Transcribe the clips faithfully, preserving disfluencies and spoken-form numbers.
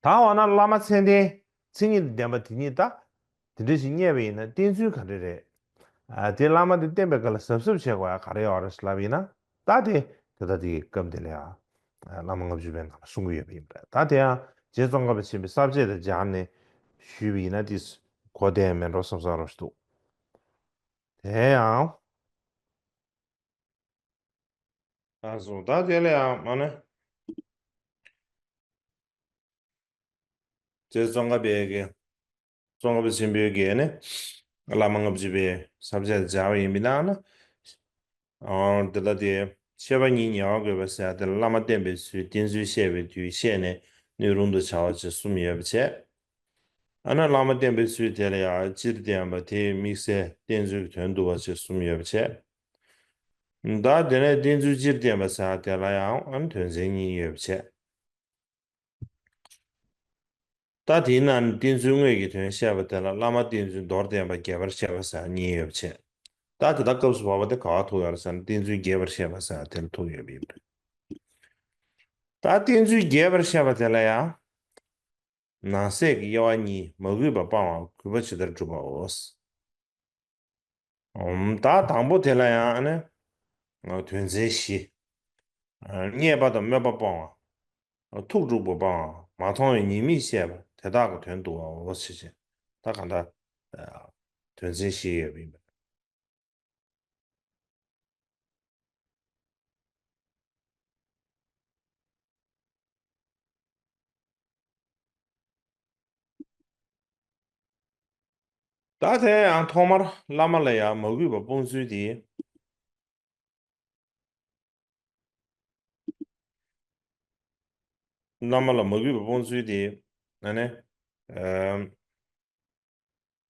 ད་འོ་ན་བླ་མ་མཚན་ལྡན་མཚན་ཉིད་ལྡན་པ་དེ་ཉིད་ད་དེ་འདྲ་ཞིག་རྙེད་པ་ཡིན་ན་བསྟེན་ཚུལ་ག་འདྲ་རེད། ཨ་དེ་བླ་མ་དེ་བསྟེན་པའི་སྐབས་ལ་གཟབ་གཟབ་བྱེད་དགོས་ཡ་ག་རེ་ཡོད་རེད་ལབ་ཡིན་ན། ད་དེ་དེ་ད་དེ་སྐབས་དེ་ལ་ཡ་བླ་མ་ལྔ་བཅུ་པའི་ནང་ལ་གསུང་གི་ཡོད་པ་ཡིན་པ་རེད། ད་དེ་ཡང་རྗེ་ཙོང་ཁ་པ་ཆེན་པོས་ས་བཅད་དང་སྦྱར་ནས་ཞུས་པ་ཡིན་ན་དེ་གོ་བདེ་མེད་འགྲོ་བསམ་བསམ་རོགས་ཞིག་འདུག་དེ་ཡང་། ཨ་སོ་ད་དེ་ལ་ཡང་མ་ནི། དེ་ཙོང་ཁ་པའི་གི། ཙོང་ཁ་པ་ཆེན་པོའི་གི་ནི། བླ་མ་ལྔ་བཅུ་པའི་ས་བཅད་སྦྱར་བ་ཡིན་པའི་ནང་ན། ཨང་དེ་ལ་དེ། བཤད་པ་ཉིད་ཉེ་བར་དགོད་པ་ཟེར་ཡ་དེ་ལ་བླ་མ་བསྟེན་པའི་ཚུལ་བསྟེན་ཚུལ་བཤད་པའི་དུས་བཤད་ནས་སྣོད་རུང་དུ་བྱ་བ་བཅས་གསུམ་ཡོད་པ་བྱས། ཨ་ན་བླ་མ་བསྟེན་པའི་ཚུལ་དེ་ལ་ཡང་སྤྱིར་བསྟན་པ་དེའི་དམིགས་བསལ་བསྟེན་ཚུལ་གྱི་དོན་བསྡུ་བ་བཅས་གསུམ་ཡོད་པ་བྱས། ད་དེ་ནས་བསྟེན་ཚུལ་སྤྱིར་བསྟན་པ་ཟེར་བ་དེ་ལ་ཡང་ཨ་ན་དོན་ཚན་གཉིས་ཡོད་པ་བྱས། ད་དེའི་ནང་ནས་བསྟེན་ཚུལ་དངོས་ཀྱི་དོན་བཤད་པ་དེ་ལ་བླ་མ་བསྟེན་ཚུལ་མདོར་བསྟན་པ་རྒྱས་པར་བཤད་པ་ཟེར་གཉིས་ཡོད་པ་བྱས། ད་དེ་དག་སྐབས་སུ་བབ་པ་དེ་ག་བ་ཐུག་ཡོད་རེད་ཟེར་ན་བསྟེན་ཚུལ་རྒྱས་པར་བཤད་པ་ཟེར་དེ་ལ་ཐུག་ཡོད་པ་ཡིན་པ་རེད། ད་བསྟེན་ཚུལ་རྒྱས་པར་བཤད་པ་དེ་ལ་ཡང་། ནང་གསེས་ཀྱི་དབྱེ་བ་གཉིས། མ་གུས་པ་སྤང་བ། གུས་པ་ཇི་ལྟར་བསྒྲུབ་པའོ། ཨོམ། ད་དང་པོ་དེ་ལ་ཡང་ནི། དོན་ཚན་བཞི། རྙེད་པ་དང་སྨོད་པ་སྤོང་བ། ཐུགས་དཀྲུགས་པ་སྤོང་བ། མ་མཐོང་བའི་ཉེས་དམིགས་བཤད་པ་དེ་དག་གི་དོན་བསྡུ་བའོ་ཞེས་བྱས། ད་གང་ལྟར། དོན་ཚན་བཞི་ཡོད་པ་ཡིན་པ། ད་དེ་ཡང་ཐོག་མར་བླ་མ་ལ་ཡང་མ་གུས་པ་སྤོང་ཚུལ་དེ། བླ་མ་ལ་མ་གུས་པ་སྤོང་ཚུལ་དེ། ཨ་ནི། ཨམ།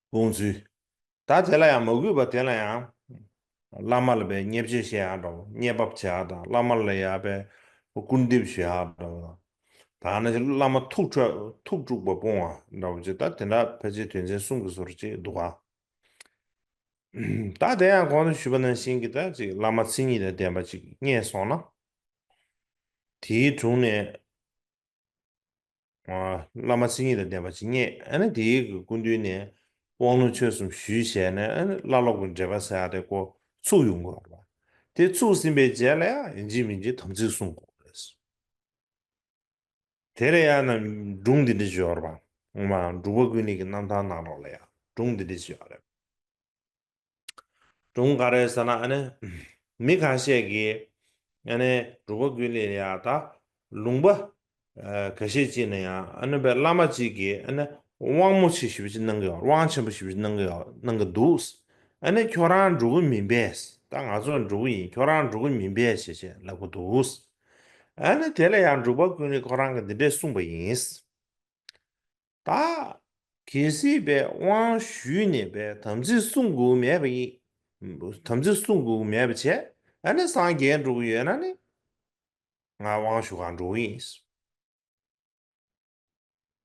སྤོང་ཚུལ། ད་དེ་ལ་ཡང་མ་གུས་པ་དེ་ལ་ཡང་། བླ་མ་ལ་བའི་བརྙས་བཅོས་བཤད་ཡག་འདྲ་བོ། བརྙས་ཕབ་བྱེད་ཡག་དང་བླ་མ་ལ་ཡང་བའི་སྐུར་འདེབས་ཞུ་ཡག་འདྲ་བོ་དང་། ད་ནི་བླ་མ་ཐུགས་ཁྲོ་ཐུགས་དཀྲུགས་པ་སྤོང་བ་འདྲ་བོ་ཅིག་ད་དེ་འདྲ་ཕལ་ཆེར་དོན་ཚན་གསུམ་གྱི་བཟོ་འདྲ་ཅིག་འདུག་ག་ད་དེ་ཡང་གོང་དུ་ཞུས་པ་ནང་བཞིན་གྱི་ད་ཅིག་བླ་མ་མཚན་ཉིད་དང་ལྡན་པ་ཅིག་རྙེད་སོང་ན། དེའི་དྲུང་ནས། བླ་མ་མཚན་ཉིད་དང་ལྡན་པ་ཅིག་རྙེད། ཨ་ནི་དེའི་གི་སྐུ་མདུན་ནས་དབང་ལུང་ཆོས་གསུམ་ཞུས་བྱས་ནས། ཨ་ནི་བླ་སློབ་ཀྱི་འབྲེལ་བ་ཟེར་ཡག་དེ་ཁོ་ཚུགས་ཡོང་གི་ཡོད་རེད་པ། དེ་ཚུགས་ཟིན་པའི་རྗེས་ལ་ཡང་ཡིན་གཅིག་མིན་གཅིག་དམ་ཚིག་བསྲུང་དགོས་རེད། དེ་ལ་ཡང་ན་སྒྲུང་འདི་འདྲ་ཅིག་ཡོད་རེད་པ། ངོ་མ་འབྲུག་པ་ཀུན་ལེགས་ཀྱི་རྣམ་ཐར་ནང་ལོགས་ལ་ཡང་སྒྲུང་འདི་འདྲ་ཅིག་ཡོད་རེད། སྒྲུང་ག་རེ་ཟེར་ན། ཨ་ནི་མི་ཁ་ཤས་ཀྱིས་ཨ་ནི་འབྲུག་པ་ཀུན་ལེགས་ལ་ཡ་ད་ལུང་པ་ཨ་ཁ་ཤས་ཅིག་ན་ཡང་ཨ་ནི་བའི་བླ་མ་གཅིག་གིས་ཨ་ནི་དབང་མོ་ཆེ་ཞེ་པོ་ཅིག་གནང་གི་ཡོད། དབང་ཆེན་པོ་ཞེ་པོ་ཅིག་གནང་གི་ཡོད། གནང་གི་འདུག་ཨ་ནི་ཁྱོད་རང་འབྲུག་པ་མིན་པས། ད་ང་ཚོ་འབྲུག་པ་ཡིན། ཁྱོད་རང་འབྲུག་པ་མིན་པས་ཞེས་བྱས་ལབ་གི་འདུག་ཨ་ནི་དེ་ལ་ཡང་འབྲུག་པ་ཀུན་ལེགས་ཁོ་རང་གིས་འདི་འདྲས་གསུངས་པ་ཡིན། ད། གལ་སྲིད་པའི་དབང་ཞུས་ནས་པའི་དམ་ཚིག་བསྲུང་དགོས་མེད་པ་ཡིན། དམ་ཚིག་བསྲུང་དགོས་མེད་པ་བྱས། ཨ་ནི་སངས་རྒྱས་འགྲོ་གི་ཡོད་ན་ནི། ང་དབང་ཞུ་གར་འགྲོ་གི་ཡིན།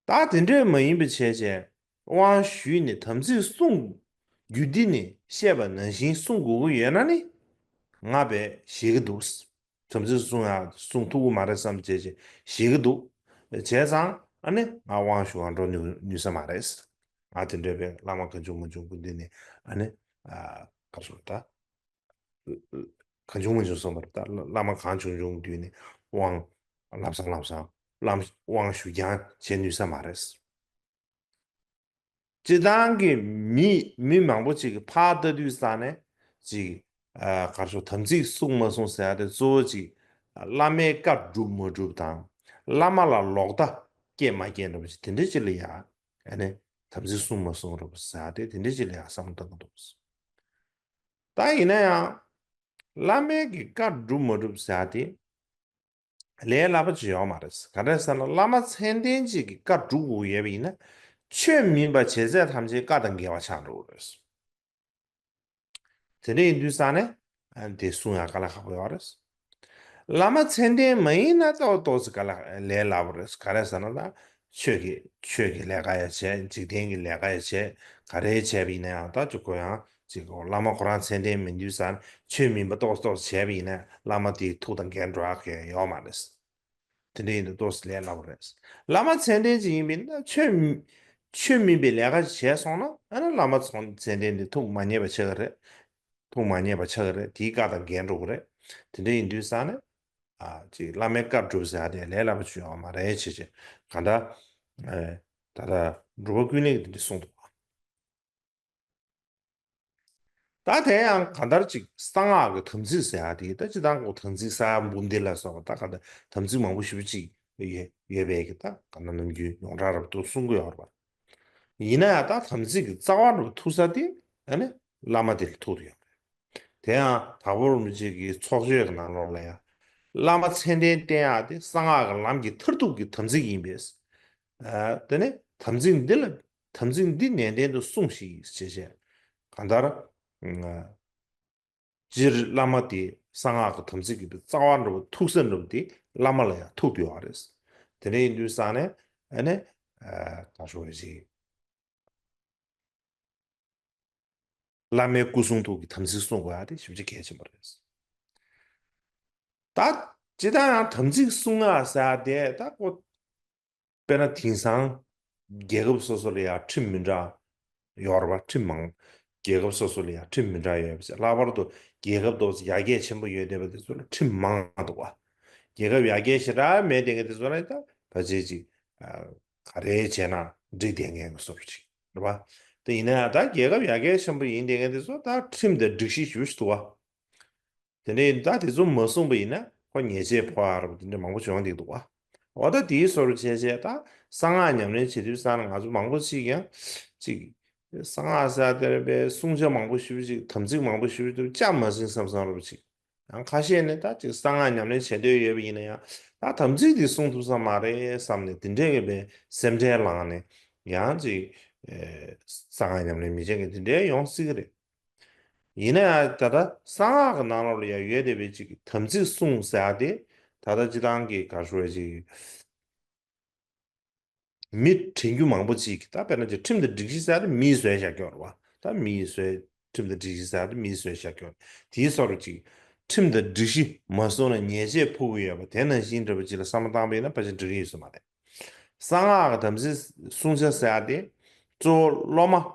ད་དེ་འདྲས་མ་ཡིན་པ་བྱས་བྱས། དབང་ཞུས་ནས་དམ་ཚིག་བསྲུང་། རྒྱུད་སྡེ་ནས་བཤད་པ་ནང་བཞིན་བསྲུང་དགོས་ཀྱི་ཡོད་ན་ནི། ང་བས་ཞེད་ཀྱི་འདུག་དམ་ཚིག་བསྲུང་ཡ་བསྲུང་ཐུབ་ཀྱི་མ་རེད་བསམ་བྱས་བྱས་ཞེད་ཀྱི་འདུག་བྱས་ཙང་ཨ་ནི་ང་དབང་ཞུ་གར་འགྲོ་ནུས་ནུས་ས་མ་རེད། ང་དེ་འདྲས་པའི་བླ་མ་གང་བྱུང་མང་བྱུང་ཀུན་ལྡན་ནས་ཨ་ནི། ཨ། ག་རེ་ཟེར་ད། གང་བྱུང་མང་བྱུང་སོང་བར་ད་བླ་མ་གང་བྱུང་བྱུང་བསྡུས་ནས་དབང་། ལམ་སང་ལམ་སང་། བླ་མ་དབང་ཞུ་རྐྱང་བྱེད་ནུས་ས་མ་རེད། སྤྱིར་བཏང་གི་མི་མི་མང་པོ་ཅིག་གིས་ཕར་ལྟ་དུས་ཙང་ནས་ཅིག་ཨ། ག་རེ་ཟེར། དམ་ཚིག་བསྲུང་མ་བསྲུང་ཟེར་ཡ་དེ་གཙོ་བོ་ཅིག་བླ་མའི་བཀའ་སྒྲུབ་མ་སྒྲུབ་དང་། བླ་མ་ལ་ལོག་ལྟ་སྐྱེས་མ་སྐྱེས་འདྲ་པོ་ཅིག་དེ་འདྲ་ཅིག་ལ་ཡ། ཨ་ནི་དམ་ཚིག་བསྲུང་མ་བསྲུང་འདྲ་པོ་ཟེར་ཡ་དེ་དེ་འདྲ་ཅིག་ལ་ཡ་བསམ་བློ་བཏང་གི་འདུག་ད་ཡིན་ན་ཡང་། བླ་མའི་གི་བཀའ་སྒྲུབ་མ་སྒྲུབ་ཟེར་ཡ་དེ། ལས་སླ་པོ་ཅིག་ཡོད་མ་རེད། ག་རེ་ཟེར་ན་བླ་མ་མཚན་ལྡན་ཅིག་གི་བཀའ་སྒྲུབ་དགོས་ཡོད་པ་ཡིན་ན། ཆོས་མིན་པ་བྱས་ཚད་ཐམས་ཅད་བཀའ་དང་འགལ་བ་ཆགས་འགྲོ་གི་རེད། དེ་འདྲ་ཡིན་དུས་ཙང་ནས་དེ་གསུང་ཡ་དཀའ་ལས་ཁག་པོ་ཡོད་རེད། བླ་མ་མཚན་ལྡན་མ་ཡིན་ན་ཏོག་ཏོག་ཙམ་དཀའ་ལས་ལས་སླ་པོ་རེད། ག་རེ་ཟེར་ན་ད། ཆོས་ཀྱི་ཆོས་ཀྱི་ལས་ཀ་ཡ་བྱས། འཇིག་རྟེན་གྱི་ལས་ཀ་ཡ་བྱས། ག་རེ་བྱས་པ་ཡིན་ན་ཡང་ད་ཅིག་ཁོ་ཡང་ཅིག་བླ་མ་ཁོ་རང་མཚན་ལྡན་མིན་དུས་ཙང་ཆོས་མིན་པ་ཏོག་ཏོག་བྱས་པ་ཡིན་ན་བླ་མ་དེའི་ཐུགས་དང་འགལ་འགྲོ་ཡག་གི་ཡོད་མ་རེད། དེ་འདྲ་ཡིན་དུས་ཏོག་ཙམ་ལས་སླ་པོ་རེད། བླ་མ་མཚན་ལྡན་ཅིག་ཡིན་པ་ཡིན་ན་ཆོས་མི་ཆོས་མིན་པའི་ལས་ཀ་ཅིག་བྱས་སོང་ན་ཨ་ནི་བླ་མ་ཚོ་མཚན་ལྡན་དེ་ཐུགས་མ་མཉེས་པ་ཆགས་ཀྱི་རེད། ཐུགས་མ་མཉེས་པ་ཆགས་ཀྱི་རེད། དེའི་བཀའ་དང་འགལ་འགྲོ་གི་རེད། དེ་འདྲ་ཡིན་དུས་ཙང་ནས་ཨ་ཅིག་བླ་མའི་བཀའ་སྒྲུབ་ཟེར་ཡ་དེ་ལས་སླ་པོ་ཅིག་ཡོད་མ་རེད་བྱས་བྱས་གང་ལྟར་ཨེ་ད་ལྟ་འབྲུག་པ་ཀུན་ལེགས་ཀྱིས་དེ་འདྲ་གསུངས་འདུག་ད་དེ་ཡང་གང་ལྟར་ཅིག་གསང་སྔགས་ཀྱི་དམ་ཚིག་ཟེར་ཡ་དེ་ད་སྤྱིར་བཏང་གོ་དམ་ཚིག་ས་ཡ་འབུམ་སྡེ་ལ་སོགས་པ་ད་གང་ལྟར་དམ་ཚིག་མང་པོ་ཞེ་པོ་ཅིག་ཡོད་ཡོད་པའི་གི་ད་གང་ལྟར་ནམ་རྒྱུན་ཡོངས་གྲགས་རབ་ཏུ་གསུང་གི་ཡོད་རེད་པ། ཡིན་ན་ཡང་ད་དམ་ཚིག་གི་རྩ་བ་རུ་ཐུག་ས་དེ་ཨ་ནི་བླ་མ་དེ་ལ་ཐུག་ཏུ་ཡོད་རེད། དེ་ཡང་དྭགས་པོ་རིན་པོ་ཆེ་གི་ཚོགས་ཆོས་ཀྱི་ནང་ལོགས་ལ་ཡང་བླ་མ་མཚན་ལྡན་བསྟེན་ཡག་དེ་གསང་སྔགས་ཀྱི་ལམ་གྱི་མཐར་ཐུག་གི་དམ་ཚིག་ཡིན་པས། ཨ་དེ་ནི་དམ་ཚིག་འདི་ལ་དམ་ཚིག་འདི་ནན་ཏན་དུ་སྲུངས་ཤིག་ཞེས་བཤད། གང་ལྟར། སྤྱིར་བླ་མ་དེ་གསང་སྔགས་ཀྱི་དམ་ཚིག་གི་རྩ་བ་འགྲོ་བ་ཐུག་ས་འགྲོ་བ་དེ་བླ་མ་ལ་ཡང་ཐུག་དགོས་པ་རེད། དེ་འདྲ་ཡིན་དུས་ཙང་ནས་ཨ་ནི་ད་ཞོགས་ཞིག་བླ་མའི་སྐུ་གསུང་ཐུགས་ཀྱི་དམ་ཚིག་སྲུང་དགོས་ཡ་དེ་ཞེ་པོ་ཅིག་གལ་ཆེན་པོ་རེད། ད་ཇི་ལྟར་ཡང་དམ་ཚིག་སྲུང་ཡ་ཟེར་ཡ་དེ་ད་ཁོ་དཔེར་ན་དེང་སང་རྒྱལ་ཁབ་སོ་སོ་ལ་ཡང་ཁྲིམས་མི་འདྲ་ཡོད་རེད་པ། ཁྲིམས་མང་། རྒྱལ་ཁབ་སོ་སོ་ལ་ཡང་ཁྲིམས་མི་འདྲ་ཡོད་པ་ལྷག་པར་དུ་རྒྱལ་ཁབ་ཏོག་ཙམ་ཡར་རྒྱས་ཆེན་པོ་ཡོད་བསྡད་པ་དེ་ཚོ་ལ་ཁྲིམས་མང་འདུག་པ། རྒྱལ་ཁབ་ཡར་རྒྱས་ཞེ་དྲག་མེད་བསྡད་མཁན་དེ་ཚོ་ལ་ད་ཕལ་ཆེར་ཅིག་ག་རེ་བྱས་ན་འགྲིག་བསྡད་མཁན་གྱི་བཟོ་འདྲ་ཅིག་རེད་པ། དེ་ཡིན་ན་ཡང་ད་རྒྱལ་ཁབ་ཡར་རྒྱས་ཆེན་པོ་ཡིན་བསྡད་མཁན་དེ་ཚོ་ད་ཁྲིམས་དང་སྒྲིག་གཞི་ཞེ་པོ་ཅིག་འདུག་པ། དེ་ནས་ད་དེ་ཚོ་མ་སྲུངས་པ་ཡིན་ན་ཁོ་ཉེས་ཆད་ཕོག་ཡ་རབས་དེ་འདྲ་མང་པོ་བྱུང་བསྡད་འདུག་པ། འོ་ད་དེའི་བཟོ་འདྲ་བྱས་བྱས་ད་གསང་སྔགས་ཉམས་ལེན་བྱེད་དུས་ཙང་ང་ཚོ་མང་པོ་ཅིག་ཡང་ཅིག་གསང་སྔགས་ཟེར་དེར་པའི་བསྲུང་བྱ་མང་པོ་ཞེ་པོ་ཅིག་དམ་ཚིག་མང་པོ་ཞེ་པོ་ཅིག་བཅའ་མ་ཟིན་བསམ་བསམ་རབས་ཅིག་ཡང་ཁ་ཤས་ནི་ད་ཅིག་གསང་སྔགས་ཉམས་ལེན་བྱེད་འདོད་ཡོད་པ་ཡིན་ན་ཡང་ད་དམ་ཚིག་འདི་བསྲུང་ཐུབ་ས་མ་རེད་བསམ་ནས་དེ་འདྲས་ཀྱི་པའི་སེམས་ཁྲལ་ལངས་ནས་ཡང་ཅིག་གསང་སྔགས་ཉམས་ལེན་མི་བྱེད་མཁན་དེ་འདྲས་ཡོང་སྲིད་ཀྱི་རེད། ཡིན་ན་ཡང་ད་ལྟ་གསང་སྔགས་ཀྱི་ནང་ལོགས་ལ་ཡང་ཡོད་བསྡད་པའི་ཅིག་དམ་ཚིག་བསྲུང་ཟེར་ཡ་དེ་ད་ལྟ་སྤྱིར་བཏང་གི་ག་རེ་ཞུ་དགོས་ཅིག་མི་དྲན་རྒྱུ་མང་པོ་ཅིག་ད་དཔེར་ན་ཅིག་ཁྲིམས་དང་སྒྲིག་གཞི་ཟེར་ཡ་དེ་མིས་བཟོས་བཞག་ཀྱོག་རེད་པ། ད་མིས་བཟོས་ཁྲིམས་དང་སྒྲིག་གཞི་ཟེར་ཡ་དེ་མིས་བཟོས་བཞག་ཀྱོག་དེའི་བཟོ་འདྲ་ཅིག་ཁྲིམས་དང་སྒྲིག་གཞི་མ་སྲུང་ན་ཉེས་ཆད་ཕོག་གི་ཡོད་པ་དེ་ནང་བཞིན་འདྲ་པོ་ཅིག་ལ་བསམ་བློ་བཏང་པ་ཡིན་ན་ཕལ་ཆེར་འགྲིག་གི་ཡོད་ས་མ་རེད། གསང་སྔགས་ཀྱི་དམ་ཚིག་བསྲུང་བྱ་ཟེར་ཡ་དེ་གཙོ་བོ་སློབ་མ།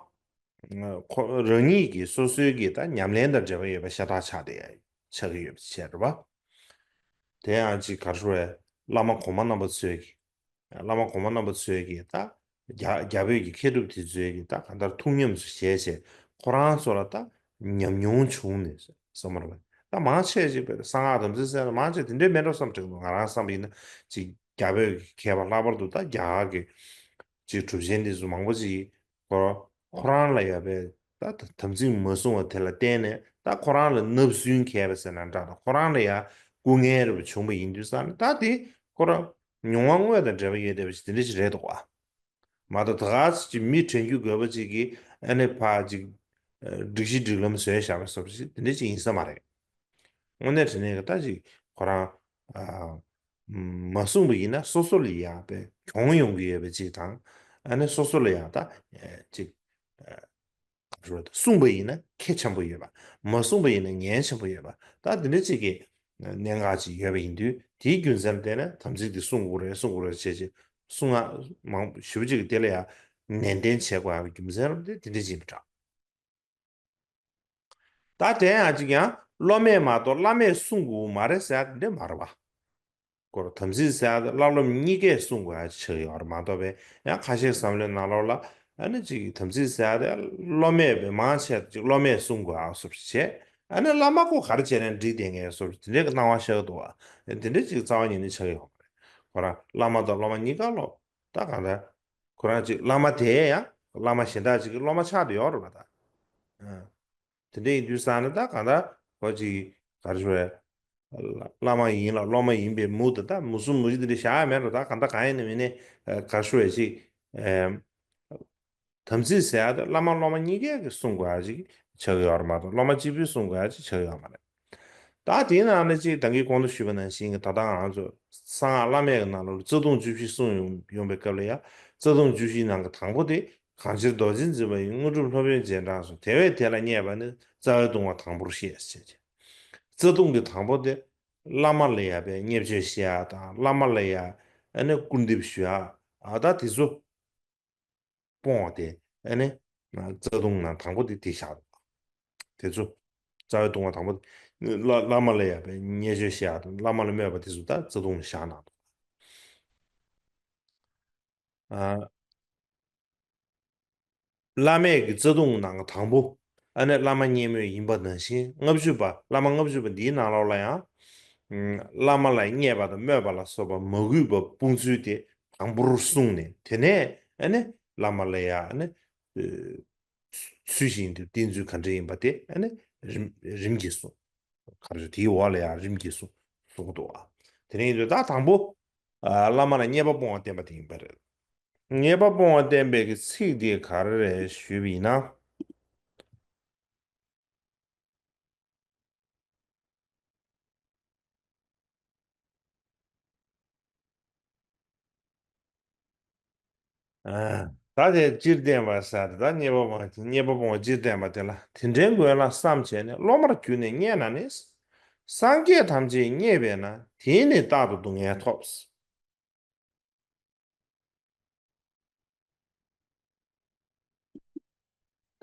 ཁོ་རང་ཉིད་ཀྱིས་སོ་སོའི་གི་ད་ཉམས་ལེན་དང་འབྲེལ་བ་ཡོད་པ་ཤ་སྟག་ཆགས་བསྡད་ཡ་ཆགས་ཀྱི་ཡོད་པ་བྱས་རེད་པ། དེ་ཡང་ཅིག་ག་རེ་ཞུ་དགོས་བླ་མ་གོང་མ་རྣམ་པ་ཚོས་ཀྱི་བླ་མ་གོང་མ་རྣམ་པ་ཚོས་ཀྱི་ད་རྒྱ་རྒྱ་བོད་ཀྱི་མཁས་གྲུབ་དེ་ཚོས་ཀྱི་ད་གང་ལྟར་ཐུགས་ཉམས་སུ་བཞེས་བྱས་ཁོ་རང་ཚོ་ལ་ད་ཉམས་མྱོང་བྱུང་ནས་བསམ་པ་རེད་པ། ད་མང་ཆེ་ཅིག་པས་གསང་སྔགས་དམ་ཚིག་ཟེར་ན་མང་ཆེ་དེ་འདྲའི་མེད་འགྲོ་བསམ་དྲན་འདུག་ང་རང་བསམ་པ་ཡིན་ན་ཅིག་རྒྱ་བོད་ཀྱི་མཁས་པ་ལྷག་པར་དུ་ད་རྒྱ་གར་གྱི་ཅིག་གྲུབ་ཆེན་དེ་ཚོ་མང་པོ་ཅིག་ཁོ་ཁོ་རང་ལ་ཡོད་པའི་ད་དམ་ཚིག་མ་བསྲུང་བ་དེ་ལ་བརྟེན་ནས་ད་ཁོ་རང་ལ་བརྣབ་སེམས་སྐྱེས་པ་ཟེར་ན་འདྲ་དང་ཁོ་རང་ལ་ཡང་སྐུ་ངལ་རེ་བྱུང་བ་ཡིན་དུས་ཙང་ནས་ད་དེ་ཁོ་རང་མྱོང་བ་དངོས་དང་འབྲེལ་བ་ཡོད་བསྡད་པ་ཞིག་དེ་འདྲ་ཞིག་རེད་འདུག་པ། མ་གཏོགས་ད་ག་ཅིག་མི་དྲན་རྒྱུ་དགོས་པ་ཅིག་གིས་ཨ་ནི་ཕར་ཅིག་སྒྲིག་གཞི་སྒྲིག་ལམ་བཟོས་བཞག་པ་སོགས་ཅིག་དེ་འདྲ་ཅིག་ཡིན་ས་མ་རེད། དངོས་གནས་དྲང་གནས་ཀྱི་ད་ཅིག་ཁོ་རང་ཨ་མ་གསུངས་པ་ཡིན་ན་སོ་སོ་ལ་ཡང་དཔེ་གྱོང་ཡོང་གི་ཡོད་པ་ཅིག་དང་ཨ་ནི་སོ་སོ་ལ་ཡང་ད་ཅིག་གསུངས་པ་ཡིན་ན་ཁེ་ཆེན་པོ་ཡོད་པ། མ་གསུངས་པ་ཡིན་ན་ཉེན་ཆེན་པོ་ཡོད་པ། ད་འདི་འདྲ་ཅིག་གི་གནད་འགག་ཅིག་ཡོད་པ་ཡིན་དུས་དེའི་རྒྱུ་མཚན་ལ་བརྟེན་ནས་དམ་ཚིག་འདི་སྲུང་དགོས་རེད་སྲུང་དགོས་རེད་བྱས་རྗེས་གསང་སྔགས་མང་ཞེ་པོ་ཅིག་གི་དེ་ལ་ཡང་ནན་ཏན་བྱེད་དགོས་ཡག་གི་རྒྱུ་མཚན་ལ་བརྟེན་དེ་འདྲ་ཅིག་ཡིན་པ་འདྲ། ད་དེ་ཡང་ཅིག་ཡང་སློབ་མས་མ་གཏོགས་བླ་མས་གསུང་དགོས་མ་རེད་ཟེར་ཡ་དེ་འདྲ་མ་རེད་པ། སྐོར་དམ་ཚིག་ཟེར་ཡ་དེ་བླ་སློབ་གཉིས་ཀས་གསུང་དགོས་ཡ་ཆགས་ཡོད་རེད་མ་གཏོགས་པའི་ཡང་ཁ་ཤས་བསམ་བློའི་ནང་ལོགས་ལ་ཨ་ནི་ཅིག་དམ་ཚིག་ཟེར་ཡ་དེ་སློབ་མས་པའི་མང་ཆེ་ཅིག་སློབ་མས་གསུང་དགོས་ཡ་སོགས་བྱས་ཨ་ནི་བླ་མ་ཁོ་ག་རེ་བྱས་ནས་འགྲིག་བསྡད་མཁན་སོགས་དེ་འདྲའི་སྣང་བ་ཤར་འདུག་བ། དེ་འདྲ་ཅིག་རྩ་བ་ཉིད་ནས་ཆགས་ཡོད་མ་རེད། ཁོ་རང་བླ་མ་དང་སློབ་མ་གཉིས་ཀ་ལོ་ད་གང་ལྟར་ཁོ་རང་ཅིག་བླ་མ་དེ་ཡང་བླ་མ་གཞན་དག་ཅིག་གི་སློབ་མ་ཆགས་བསྡད་ཡོད་རེད་པ་ད། དེ་འདྲ་ཡིན་དུས་ཙང་ནས་ད་གང་ལྟར་ཁོ་ཅིག་ག་རེ་ཞུ་དགོས་རེད། བླ་མ་ཡིན་ལ་སློབ་མ་ཡིན་པའི་མུ་མཐུད་ད་མུ་གསུམ་མུ་བཞི་དེ་འདྲ་བཞག་ཡ་མེད་རེད། ད་གང་ལྟར་གང་ཡིན་ནའི་མིན་ནའི་ག་རེ་ཞུ་དགོས་རེད་ཅིག་དམ་ཚིག་ཟེར་ཡ་དེ་བླ་མ་སློབ་མ་གཉིས་ཀས་ཀྱི་གསུང་དགོས་ཡ་ཅིག་ཆགས་ཀྱི་ཡོད་རེད་མ་གཏོགས་སློབ་མ་གཅིག་པུས་གསུང་དགོས་ཡ་ཅིག་ཆགས་ཀྱི་ཡོད་མ་རེད། ད་དེའི་ནང་ནས་ཅིག་ད་གིན་གོང་དུ་ཞུས་པ་ནང་བཞིན་གྱི་ད་ལྟ་ང་ཚོ་གསང་སྔགས་བླ་མེད་ཀྱི་ནང་ལོགས་ལ་རྩ་ལྟུང་བཅུ་བཞི་གསུངས་ཡོང་ཡོང་པའི་སྐབས་ལ་ཡ་རྩ་ལྟུང་བཅུ་བཞིའི་ནང་གི་དང་པོ་དེ་གང་ཕྱིར་རྡོ་རྗེ་འཛིན་པ་ཡི་དངོས་གྲུབ་སློབ་དཔོན་རྗེས་འབྲང་སོང་། དེ་བས་དེ་ལ་བརྙས་པ་ནི་རྩ་བའི་ལྟུང་བ་དང་པོར་བཤད་ཟེར་བྱས། རྩ་ལྟུང་གི་དང་པོ་དེ་ བླ་མ་ལ་ཡ་བའི་བརྙས་བཅོས་བཤད་ཡ་དང་བླ་མ་ལ་ཡ་ཨ་ནི་སྐུར་འདེབས་ཞུ་ཡ་ཨ་ད་དེ་ཚོ་སྤོང་བ་དེ་ཨ་ནི་རྩ་ལྟུང་ནང་དང་པོ་དེ་དེ་བཞག་འདུག་དེ་ཚོ་རྩ་བའི་ལྟུང་བ་དང་པོ་དེ་བླ་བླ་མ་ལ་ཡ་བའི་བརྙས་བཅོས་བཤད་ཡ་དང་བླ་མ་ལ་སྨོད་པ་དེ་ཚོ་ད་རྩ་ལྟུང་ནང་བཞག་གནང་འདུག་ཨ། བླ་མེད་ཀྱི་རྩ་ལྟུང་ནང་དང་པོ། ཨ་ནི་བླ་མ་བརྙས་སྨོད་ཡིན་པ་ནང་བཞིན་ལྔ་བཅུ་པ་བླ་མ་ལྔ་བཅུ་པ་འདིའི་ནང་ལོགས་ལ་ཡང་། ཨམ། བླ་མ་ལ་བརྙས་པ་དང་སྨོད་པ་ལ་སོགས་པ་མ་གུས་པ་སྤོང་ཚུལ་དེ་དང་པོར་གསུངས་ནས་དེ་ནས་ཨ་ནི་བླ་མ་ལ་ཡང་ཨ་ནི། ཨ། ཚུལ་བཞིན་དུ་བསྟེན་ཚུལ་ག་འདྲ་ཡིན་པ་དེ་ཨ་ནི་རིམ་རིམ་གྱིས་གསུངས། ག་རེ་དེའི་འོག་ལ་ཡང་རིམ་གྱིས་གསུངས་གསུངས་འདུག་ཨ། དེ་ནས་ཡིན་དུས་ད་དང་པོ། ཨ། བླ་མ་ལ་བརྙས་པ་སྤོང་བ་བསྟན་པ་དེ་ཡིན་པ་རེད། བརྙས་པ་སྤོང་བ་བསྟན་པའི་གི་ཚིག་དེ་ག་རེ་རེད་ཞུས་པ་ཡིན་ན། ཨ། ད་དེ་སྤྱིར་བསྟན་པ་ཟེར་ད་བརྙས་པ་སྤོང་བརྙས་པ་སྤོང་བ་སྤྱིར་བསྟན་པ་དེ་ལ་དེ་འདྲའི་མགོན་ལ་བསམ་བྱས་ནས་སློབ་མར་གྱུར་ནས་བརྙས་ན་ནི། སངས་རྒྱས་ཐམས་ཅད་བརྙས་པས་ན་དེས་ནི་རྟག་ཏུ་སྡུག་བསྔལ་ཐོབ།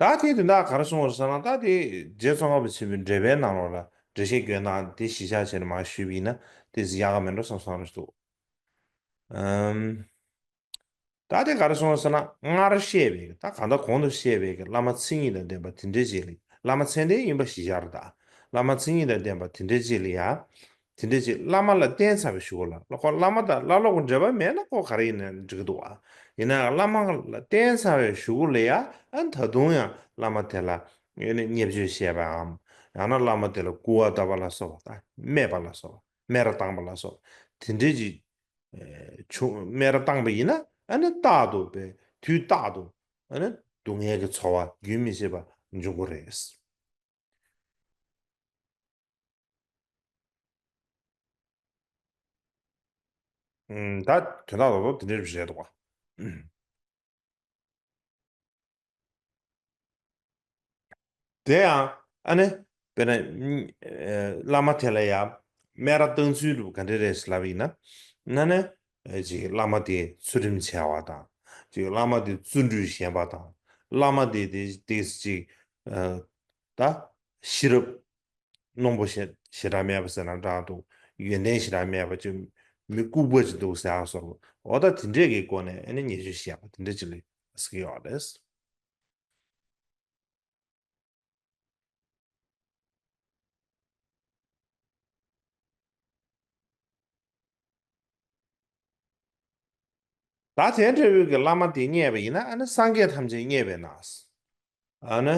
ད་དེ་དེ་འདྲ་ག་རེ་གསུངས་པ་རེད་ཟེར་ན་ད་དེ་རྗེ་ཙོང་ཁ་པ་ཆེན་པོའི་འགྲེལ་པའི་ནང་ལོགས་ལ་འགྲེལ་བཤད་བཀོད་སྟངས་དེ་གཞི་བཞག་བྱས་ནས་མར་ཞུས་པ་ཡིན་ན་དེ་ཡག་ག་མེད་འགྲོ་བསམ་བསམ་རེད་འདུག་ཨམ། ད་དེ་ག་རེ་གསུངས་པ་ཟེར་ན་སྔར་བཤད་པའི་ད་གང་ལྟར་གོང་དུ་བཤད་པའི་བླ་མ་མཚན་ཉིད་དང་ལྡན་པ་དེ་འདྲ་ཅིག་ལ་བླ་མ་མཚན་ལྡན་ཡིན་པ་གཞི་བཞག་རེད་ད། བླ་མ་མཚན་ཉིད་དང་ལྡན་པ་དེ་འདྲ་ཅིག་ལ་ཡ། དེ་འདྲ་ཅིག་བླ་མ་ལ་བརྟེན་ཚར་བའི་གཞུག་གུ་ལ་ཁོ་བླ་མ་དང་བླ་སློབ་ཀྱི་འབྲེལ་བ་མེད་ན་ཁོ་ག་རེ་ཡིན་ན་འགྲིག་གི་འདུག་ཨ། ཡིན་ན་ཡང་བླ་མ་ལ་བརྟེན་ཚར་བའི་གཞུག་གུ་ལ་ཡ་ཨ་ད་དུང་ཡང་བླ་མ་དེ་ལ་ཡོད་ནས་བརྙས་བཅོས་བཤད་པའམ། ཡང་ན་བླ་མ་དེ་ལ་སྐུར་བ་བཏབ་པ་ལ་སོགས་པ་དང་སྨད་པ་ལ་སོགས་པ་སྨད་ར་བཏང་པ་ལ་སོགས་དེ་འདྲའི་ཅིག་བྱུང་སྨད་ར་བཏང་པ་ཡིན་ན་ཨ་ནི་རྟག་ཏུ་པའི་དུས་རྟག་ཏུ་ཨ་ནི་སྡུག་བསྔལ་གྱི་ཚོར་བ་རྒྱུན་མི་ཆད་པ་འབྱུང་གི་རེད། ཨུམ། ད་དོན་དག་རྡོག་རྡོག་དེ་འདྲ་རེད་འདུག་བ། དེ་ཡང་ཨ་ནི་དཔེར་ན་ཨ་བླ་མ་དེ་ལ་ཡང་སྨད་ར་བཏང་ཚུལ་ལུགས་ག་འདྲ་རེད་ལབ་ཡིན་ན་ཨ་ནི་ཅིག་བླ་མ་དེ་ཚུལ་ཁྲིམས་འཆལ་བ་དང་ཅིག་བླ་མ་དེ་བརྩོན་འགྲུས་ཞན་པ་དང་བླ་མ་དེ་དེ་དེ་ཅིག་ད་ཤེས་རབ་རྣོན་པོ་ཞེ་ཞེ་དྲག་མེད་པ་ཟེར་ན་འདྲ་འདུག་ཡོན་ཏན་ཞེ་དྲག་མེད་པ་ཅིག་མི་ལྐུགས་པ་ཅིག་འདུག་ཟེར་ཡག་སོགས་འོ་ད་དེ་འདྲས་ཀྱི་སྒོ་ནས་ཨ་ནི་ཉེས་སྤྱོད་བཤད་པ་དེ་འདྲ་ཅིག་ལ་ཟེར་གྱི་ཡོད་རེད། ད་དེ་འདྲ་བོའི་གི་བླ་མ་དེ་བརྙས་པ་ཡིན་ན་ཨ་ནི་སངས་རྒྱས་ཐམས་ཅད་བརྙས་པས་ན། ཨ་ནི་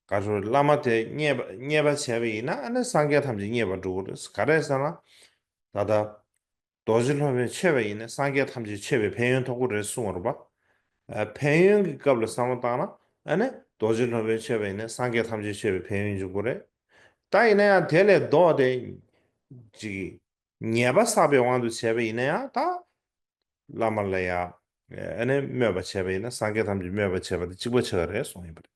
ག་ཚོད་བླ་མ་དེ་བརྙས་པ་བརྙས་པ་བྱས་པ་ཡིན་ན་ཨ་ནི་སངས་རྒྱས་ཐམས་ཅད་བརྙས་པ་འགྲོ་གི་རེད། ག་རེ་ཟེར་ན། ད་ལྟ་རྡོ་རྗེ་སློབ་དཔོན་མཆོད་པ་ཡིན་ན་སངས་རྒྱས་ཐམས་ཅད་མཆོད་པའི་ཕན་ཡོན་ཐོབ་ཀྱི་རེད་གསུངས་པ་རེད་པ། ཨ། ཕན་ཡོན་གྱི་སྐབས་ལ་བསམ་བློ་བཏང་ན་ཨ་ནི་རྡོ་རྗེ་སློབ་དཔོན་མཆོད་པ་ཡིན་ན་སངས་རྒྱས་ཐམས་ཅད་མཆོད་པའི་ཕན་ཡོན་འབྱུང་གི་རེད། ད་ཡིན་ན་ཡང་དེ་ལས་ལྡོག་སྟེ་ཅིག་ཉེས་པ་བསགས་པའི་དབང་དུ་བྱས་པ་ཡིན་ན་ཡང་ད་བླ་མ་ལ་ཡང་ཨ་ནི་སྨོད་པ་བྱས་པ་ཡིན་ན་སངས་རྒྱས་ཐམས་ཅད་སྨོད་པ་བྱས་པ་དེ་གཅིག་པ་ཆགས་ཀྱི་རེད་གསུངས་ཡོད་པ་རེད།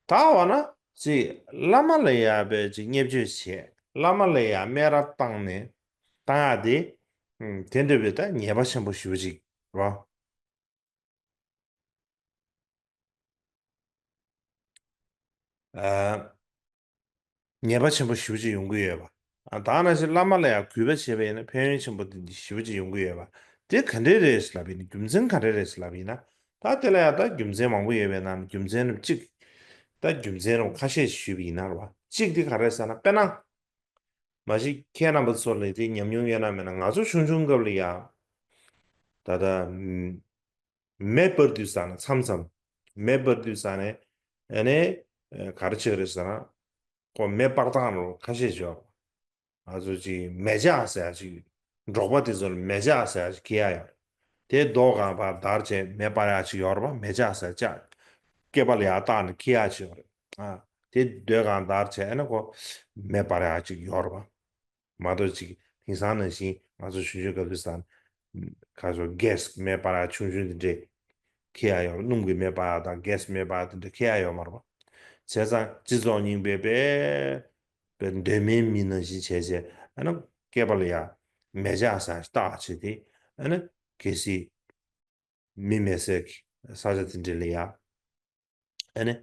ད་འོ་ན་ཅིག་བླ་མ་ལ་ཡང་པའི་ཅིག་བརྙས་བཅོས་བྱས་བླ་མ་ལ་ཡང་སྨད་ར་བཏང་ནས་བཏང་ཡག་དེ་ཨུམ། དེ་འདྲ་བའི་ད་ཉེས་པ་ཆེན་པོ་ཞེ་པོ་ཅིག་རེད་པ། ཨ། ཉེས་པ་ཆེན་པོ་ཞེ་པོ་ཅིག་ཡོང་གི་ཡོད་པ། ཨ། ད་ནང་བཞིན་བླ་མ་ལ་ཡང་གུས་པ་བྱས་པ་ཡིན་ན་ཕན་ཡོན་ཆེན་པོ་དེ་འདྲ་ཞེ་པོ་ཅིག་ཡོང་གི་ཡོད་པ། དེ་ག་འདྲས་རེད་ལབ་ཡིན་ན་རྒྱུ་མཚན་ག་འདྲས་རེད་ལབ་ཡིན་ན། ད་དེ་ལ་ཡང་ད་རྒྱུ་མཚན་མང་པོ་ཡོད་པའི་ནང་ནས་རྒྱུ་མཚན་རྣམས་གཅིག་ད་རྒྱུ་མཚན་རྣམས་ཁ་ཤས་ཤིག་ཞུས་པ་ཡིན་ན་རེད་པ། གཅིག་དེ་ག་རེ་ཟེར་ན་དཔེར་ན། མ་གཞི་ཁྱེད་རྣམ་པ་ཚོ་ལ་དེ་ཉམས་མྱོང་ཡོད་ན་མེད་ན་ང་ཚོ་ཆུང་ཆུང་སྐབས་ལ་ཡང་། ད་ལྟ་མེ་སྤར་དུས་ཙ་ན་མཚམས་མཚམས་མེ་སྤར་དུས་ཙ་ན་ཨ་ནི་ག་རེ་བྱེད་ཀྱི་རེད་ཟེར་ན། ཁོ་མེ་སྤར་སྟངས་རོ་ཁ་ཤས་ཤིག་ཡོད། ང་ཚོ་ཅིག་མེ་ལྕགས་ཟེར་ཡ་ཅིག་འབྲོག་པ་དེ་ཚོ་ལ་མེ་ལྕགས་ཟེར་ཡ་ཅིག་འཁྱེར་ཡ་ཡོད་རེད། དེ་རྡོ་སྒང་པར་བརྡར་བྱས་མེ་སྤར་ཡ་ཅིག་ཡོད་རེད་པ། མེ་ལྕགས་ཟེར་ལྕགས་སྐེད་པ་ལ་ཡར་བཏགས་ནས་འཁྱེར་ཡ་ཅིག་ཡོད་རེད། ཨ། དེ་རྡོའི་སྒང་བརྡར་བྱས་ཨ་ནི་ཁོ་མེ་སྤར་ཡ་ཅིག་ཡོད་རེད་པ། མ་གཏོགས་ཅིག་དེང་སང་ནང་བཞིན་ང་ཚོ་ཆུང་ཆུང་སྐབས་དུས་སང་ཁ་སོ་གེ་སི་མེ་སྤར་ཡ་ཆུང་ཆུང་དེ་འདྲས་འཁྱེར་ཡ་ཡོད་རེད། སྣུམ་གྱི་མེ་སྤར་ཡ་དང་གེ་སི་མེ་སྤར་ཡ་དེ་འདྲས་འཁྱེར་ཡ་ཡོད་མ་རེད་པ། བྱས་ཙང་སྤྱི་ཚོགས་རྙིང་པའི་པའི་པའི་གདོད་མའི་མི་ནང་བཞིན་བྱས་བྱས་ ཨ་ནི་སྐེད་པ་ལ་ཡ་མེ་ལྕགས་ཟེར་ཡ་ཞིག་བཏགས་བྱས་ཏེ། ཨ་ནི་གལ་སྲིད་མི་མེད་སའི་གི་ས་ཆ་དེ་འདྲ་ལ་ཡ། ཨ་ནི་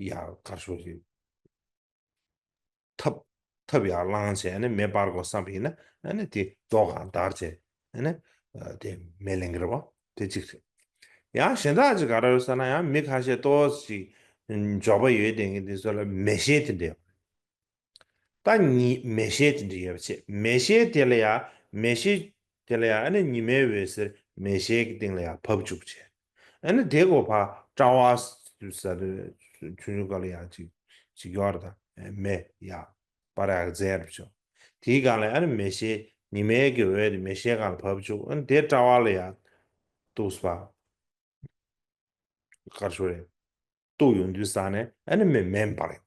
ཡ་གར་ཤོར་གྱི་ཐབས་ཐབས་ཡར་བླངས་བྱས། ཨ་ནི་མེ་སྤར་དགོས་བསམ་པ་ཡིན་ན། ཨ་ནི་དེ་རྡོ་གང་བརྡར་བྱས། ཨ་ནི་ཨ་དེ་མེ་ལེན་གྱི་རེད་པ། དེ་གཅིག་རེད། ཡང་གཞན་དག་ཅིག་ག་རེ་ཡོད་ཟེར་ན། ཡང་མི་ཁ་ཤས་ཏོག་ཙམ་ཅིག་འབྱོར་པ་ཡོད་བསྡད་མཁན་དེ་ཚོ་ལ་མེ་ཤེལ་དེ་འདྲ་ཡོད། ད་ཉི་མེ་ཤེལ་དེ་འདྲ་ཡོད་པ་བྱས། མེ་ཤེལ་དེ་ལ་ཡ། མེ་ཤེལ་དེ་ལ་ཡ། ཨ་ནི་ཉི་མའི་འོད་ཟེར་མེ་ཤེལ་གྱི་སྟེང་ལ་ཡ་བབས་བཅུག་བྱས། ཨ་ནི་དེ་གོ་ཕ་སྤྲ་བ་ཟེར་ཆུང་ཆུང་སྒང་ལ་ཡ་ཅིག་ཅིག་ཡོད་རེད། ད་མེ་ཡ་སྤར་ཡག་རྫས་རེད་བྱས། དེའི་སྒང་ལ་ཨ་ནི་མེ་ཤེལ་ཉི་མའི་གི་འོད་དེ་མེ་ཤེལ་སྒང་ལ་བབས་བཅུག། ཨ་ནི་དེ་སྤྲ་བ་ལ་ཡ་གཏུགས་པ། གར་ཤོར་རེད། གཏུགས་ཡོང་དུས་ཙ་ནས་ཨ་ནི་མེ་མེ་འབར་ཡོང་།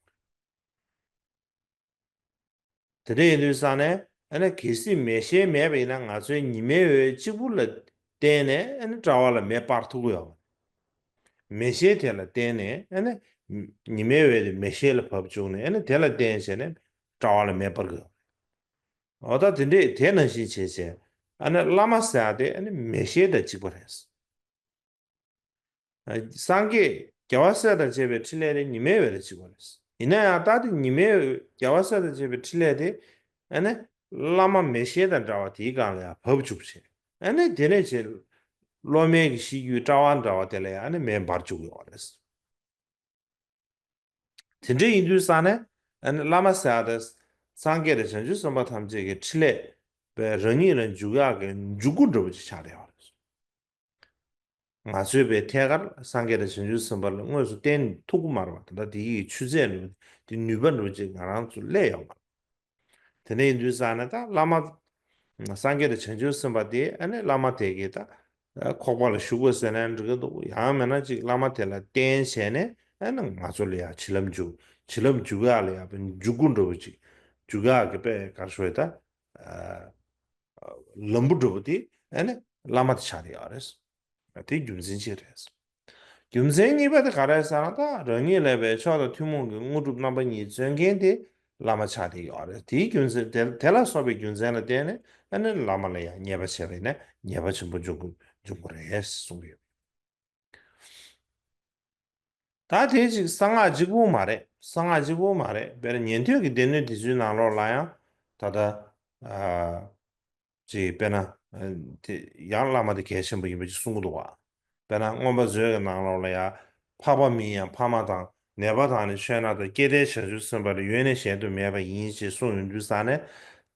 དེ་འདྲ་ཡིན་དུས་ཙ་ནས། ཨ་ནི་གལ་སྲིད་མེ་ཤེལ་མེད་པ་ཡིན་ན། ང་ཚོའི་ཉི་མའི་འོད་གཅིག་པུ་ལ་བརྟེན་ནས་ཨ་ནི་སྤྲ་བ་ལ་མེ་སྤར་ཐུབ་ཀྱི་ཡོད་མ་རེད། མེ་ཤེལ་དེ་ལ་བརྟེན་ནས་ཨ་ནི་ཉི་མའི་འོད་དེ་མེ་ཤེལ་ལ་བབས་བཅུག་ནས། ཨ་ནི་དེ་ལ་བརྟེན་བྱས་ནས་སྤྲ་བ་ལ་མེ་སྤར་གྱི་ཡོད་མ་རེད། འོ་ད་དེ་འདྲས་དེ་ནང་བཞིན་བྱས་བྱས། ཨ་ནི་བླ་མ་ཟེར་ཡག་དེ་ཨ་ནི་མེ་ཤེལ་དང་གཅིག་པ་རེད། སངས་རྒྱས་རྒྱལ་བ་སྲས་དང་བཅས་པའི་ཕྲིན་ལས་དེ་ཉི་མའི་འོད་དང་གཅིག་པ་རེད། ཡིན་ན་ཡང་ད་དེ་ཉི་མའི་འོད། རྒྱལ་བ་སྲས་དང་བཅས་པའི་ཕྲིན་ལས་དེ་ཨ་ནི་བླ་མ་མེ་ཤེལ་དང་འདྲ་བ་དེའི་སྒང་ལ་ཡང་བབས་བཅུག་བྱས། ཨ་ནི་དེ་ནས་བྱས་སློབ་མའི་གི་ཤེས་རྒྱུད་སྤྲ་བ་འདྲ་བ་དེ་ལ་ཡང་ཨ་ནི་མེ་འབར་བཅུག་ཡོད་རེད། དེ་འདྲ་ཡིན་དུས་ཙ་ནས་ཨ་ནི་བླ་མ་ཟེར་ཡག་དེ་སངས་རྒྱས་དང་བྱང་ཆུབ་སེམས་དཔའ་ཐམས་ཅད་ཀྱི་ཕྲིན་ལས་པའི་རང་ཉིད་ལ་འཇུག་ཡག་གི་འཇུག་སྒོ་འདྲ་བོ་ཅིག་ཆགས་བསྡད་ཡོད་རེད། ང་ཚོས་པའི་ཐད་ཀར་སངས་རྒྱས་དང་བྱང་ཆུབ་སེམས་དཔའ་ལ་དངོས་སུ་བསྟེན་ཐུབ་ཀྱི་མ་རེད་པ། ད་ལྟ་དེ་ཡི་ཆུ་ཚད་འདྲ་བོ་དེ་ནུས་པ་འདྲ་བོ་ཅིག་ང་རང་ཚོ་སླེབས་ཡོད་མ་རེད། དེ་འདྲ་ཡིན་དུས་ཙ་ནས་ད་བླ་མ་སངས་རྒྱས་དང་བྱང་ཆུབ་སེམས་དཔའ་དེ་ཨ་ནི་བླ་མ་དེ་གི་ད་ཁོག་པ་ལ་བཞུགས་པ་ཟེར་ན་འགྲིག་གི་འདུག། ཡང་མིན་ན་ཅིག་བླ་མ་དེ་ལ་བརྟེན་བྱས་ནས་ཨ་ནི་ང་ཚོ་ལ་ཡང་བྱིན་རླབས་འཇུག། བྱིན་རླབས་འཇུག་ཡག་ལ་ཡང་འཇུག་སྒོ་འདྲ་བོ་ཅིག། འཇུག་ཡག་གི་དཔེ་གར་ཤོར་ད། ལམ་བུ་འགྲོ་བ་དེ་ཨ་ནི་བླ་མ་དེ་ཆགས་བསྡད་ཡོད་རེད། དེ་རྒྱུ་མཚན་གཅིག་རེད། རྒྱུ་མཚན་གཉིས་པ་དེ་ག་རེ་ཟེར་ན། ད་རང་ཉིད་ལ་བའི་མཆོག་དང་ཐུན་མོང་གི་དངོས་གྲུབ་རྣམ་པ་གཉིས་སྩོལ་མཁན་དེ་བླ་མ་ཆགས་བསྡད་ཡོད་རེད། དེའི་རྒྱུ་མཚན་དེ་དེ་ལ་སོགས་པའི་རྒྱུ་མཚན་ལ་བརྟེན་ནས་ཨ་ནི་བླ་མ་ལ་ཡང་མཉེས་པ་བྱས་པ་ཡིན་ན་ཉེས་པ་ཆེན་པོ་འཇོམས་དགོས་འཇོམས་དགོས་རེད་གསུངས་ཡོད། ད་དེ་ཅིག་གསང་སྔགས་གཅིག་པུ་མ་རེད། གསང་སྔགས་གཅིག་པུ་མ་རེད། དཔེར་ན་ཉན་ཐོས་ཀྱི་སྡེ་སྣོད་དེ་ཚོའི་ནང་ལོགས་ལ་ཡང་ད་ལྟ་ཨ་ཅིག་དཔེར་ན་ཨ་དེ་ཡང་བླ་མ་དེ་གལ་ཆེན་པོ་ཡིན་པ་ཅིག་གསུང་གི་འདུག་བ། དཔེར་ན་མངོན་པ་མཛོད་ཀྱི་ནང་ལོགས་ལ་ཡང་འཕགས་པ་མིན་ཡང་འཕགས་མ་དང་། ནད་པ་དང་ནི་མཆོད་ན་སྟོན། སྐྱེ་མཐའི་བྱང་ཆུབ་སེམས་དཔའ་ལ། ཡོད་ནི་གཞན་དུ་མེད་པ་ཡིན། ཅེས་གསུངས་ཡོང་དུས་ཙ་ནས།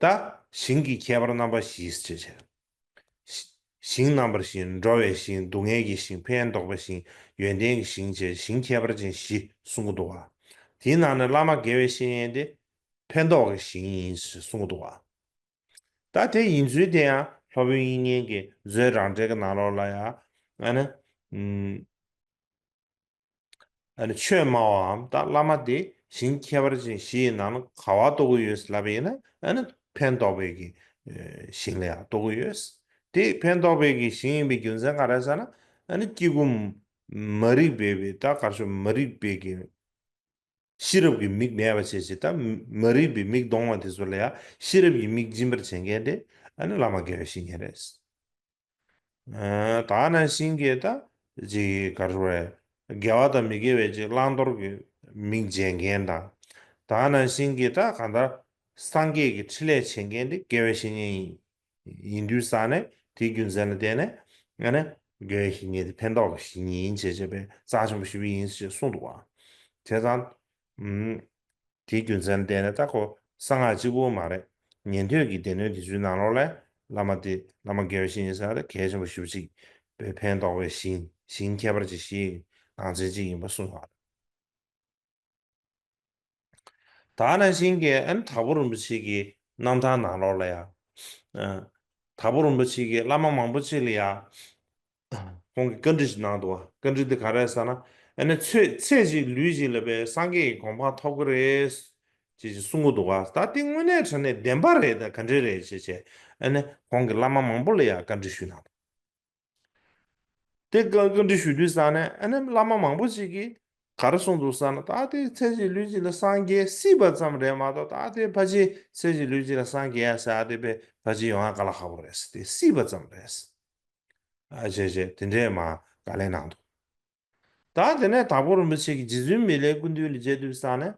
ད་ཞིང་གི་ཁྱད་པར་རྣམ་པ་བཞི་ཞེས་བྱ། ཞིང་རྣམ་པར་བཞི། འགྲོ་བའི་ཞིང་། སྡུག་བསྔལ་གྱི་ཞིང་། ཕན་འདོགས་པའི་ཞིང་། ཡོན་ཏན་གྱི་ཞིང་བཅས་ཞིང་ཁྱད་པར་ཅན་བཞི་གསུང་གི་འདུག་བ། དེའི་ནང་ནས་བླ་མ་དགེ་བའི་བཤེས་གཉེན་དེ་ཕན་འདོགས་ཀྱི་ཞིང་ཡིན་ཞེས་གསུང་གི་འདུག་བ། ད་དེ་ཡིན་ཚུལ་དེ་ཡང་སློབ་དཔོན་དབྱིག་གཉེན་གྱི་མཛོད་རང་འགྲེལ་གྱི་ནང་ལོགས་ལ་ཡང་ཨ་ནི་ཨ་ནི་ཆོས་སྨྲ་བའམ་ད་བླ་མ་དེ་ཞིང་ཁྱད་པར་ཅན་བཞི་ཡི་ནང་ན་ག་པར་གཏོགས་ཀྱི་ཡོད་ལབ་པ་ཡིན་ན། ཨ་ནི་ཕན་འདོགས་པའི་གི་ཨ་ཞིང་ལ་ཡང་གཏོགས་ཀྱི་ཡོད། དེ་ཕན་འདོགས་པའི་གི་ཞིང་ཡིན་པའི་རྒྱུ་མཚན་ག་རེ་ཟེར་ན། ཨ་ནི་སྐྱེ་དགུ་མ་རིག་པའི་པའི་ད་ག་ཤོ་མ་རིག་པའི་གི་ཤེས་རབ་ཀྱི་མིག་མེད་པ་བྱས་བྱས། ད་མ་རིག་པའི་མིག་གདོང་བ་དེ་ཚོ་ལ་ཡང་ཤེས་རབ་ཀྱི་མིག་སྦྱིན་པར་བྱེད་མཁན་དེ་ཨ་ནི་བླ་མ་དགེ་བའི་བཤེས་གཉེན་རེད། ཨ་ད་ནང་བཞིན་གྱི་ད་ཅིག་ག་རེ་རེད། དགེ་བ་དང་མི་དགེ་བའི་ཅིག་བླང་དོར་གྱི་མིག་འབྱེད་མཁན་དང་། ད་ནང་བཞིན་གྱི་ད་གང་ལྟར་སངས་རྒྱས་ཀྱི་ཕྲིན་ལས་བྱེད་མཁན་དེ་དགེ་བའི་བཤེས་གཉེན་ཡིན། ཡིན་དུས་ཙ་ནས་དེའི་རྒྱུ་མཚན་ལ་བརྟེན་ནས་ཨ་ནི་དགེ་བའི་བཤེས་གཉེན་དེ་ཕན་འདོགས་ཀྱི་བཤེས་གཉེན་ཡིན་ཅེས་བྱས་པའི་རྩ་ཆེན་པོ་ཞེ་པོ་ཡིན་ཞེས་གསུངས་འདུག་བ། བྱས་ཙང་ཨུམ། དེའི་རྒྱུ་མཚན་ལ་བརྟེན་ནས་ད་ཁོ་གསང་སྔགས་གཅིག་པུ་མ་རེད། ཉན་ཐོས་ཀྱི་སྡེ་སྣོད་དེ་ཚོའི་ནང་ལོགས་ལ་བླ་མ་དེ་བླ་མ་དགེ་བའི་བཤེས་གཉེན་ཟེར་བ་དེ་གལ་ཆེན་པོ་ཞེ་པོ་ཅིག་པའི་ཕན་འདོགས་པའི་ཞིང་ཞིང་ཁྱད་པར་ཅན་བཞིའི་ནང་ཚན་གཅིག་ཡིན་པ་གསུངས་པ་རེད། ད་ནང་བཞིན་གྱི་ཨ་ནི་དྭགས་པོ་རིན་པོ་ཆེ་གི་རྣམ་ཐར་ནང་ལོགས་ལ་ཡང་། ཨ་དྭགས་པོ་རིན་པོ་ཆེ་གིས་བླ་མ་མང་པོ་ཅིག་ལ་ཡང་ཁོང་གིས་བཀའ་འདྲི་ཞིག་གནང་འདུག་བ། བཀའ་འདྲི་འདི་ག་རེ་རེད་ཟེར་ན། ཨ་ནི་ཚེ་ཚེ་གཅིག་ལུས་གཅིག་ལ་པའི་སངས་རྒྱས་ཀྱི་གོ་འཕང་ཐོབ་ཀྱི་རེད་ཅེས་ཅིག་གསུང་གི་འདུག་བ། ད་འདི་དངོས་གནས་དྲང་གནས་བདེན་པ་རེད་ད་ག་འདྲ་རེད་ཅེས་བྱས། ཨ་ནི་ཁོང་གིས་བླ་མ་མང་པོ་ལ་ཡང་བཀའ་འདྲི་ཞུས་གནང་འདུག། དེ་བཀའ་བཀའ་འདྲི་ཞུ་དུས་ཙ་ནས་ཨ་ནི་བླ་མ་མང་པོ་ཅིག་གིས་ ག་རེ་གསུངས་འདུག་ཟེར་ན། ད་དེ་ཚེ་གཅིག་ལུས་གཅིག་ལ་སངས་རྒྱས་སྲིད་པ་ཙམ་རེད་མ་གཏོགས། ད་དེ་ཕལ་ཆེར་ཚེ་གཅིག་ལུས་གཅིག་ལ་སངས་རྒྱས་ཡ་ཟེར་ཡ་དེ་དཔེ་ཕལ་ཆེར་ཡོང་ཡ་དཀའ་ལས་ཁག་པོ་རེད། དེ་སྲིད་པ་ཙམ་རེད། ཨ་བྱས་བྱས་དེ་འདྲས་མར་བཀའ་ལན་གནང་འདུག་ད་དེ་ནས་དྭགས་པོ་རིན་པོ་ཆེ་གིས་རྗེ་བཙུན་མི་ལའི་སྐུ་མདུན་ལ་མཇལ་དུས་ཙ་ནས།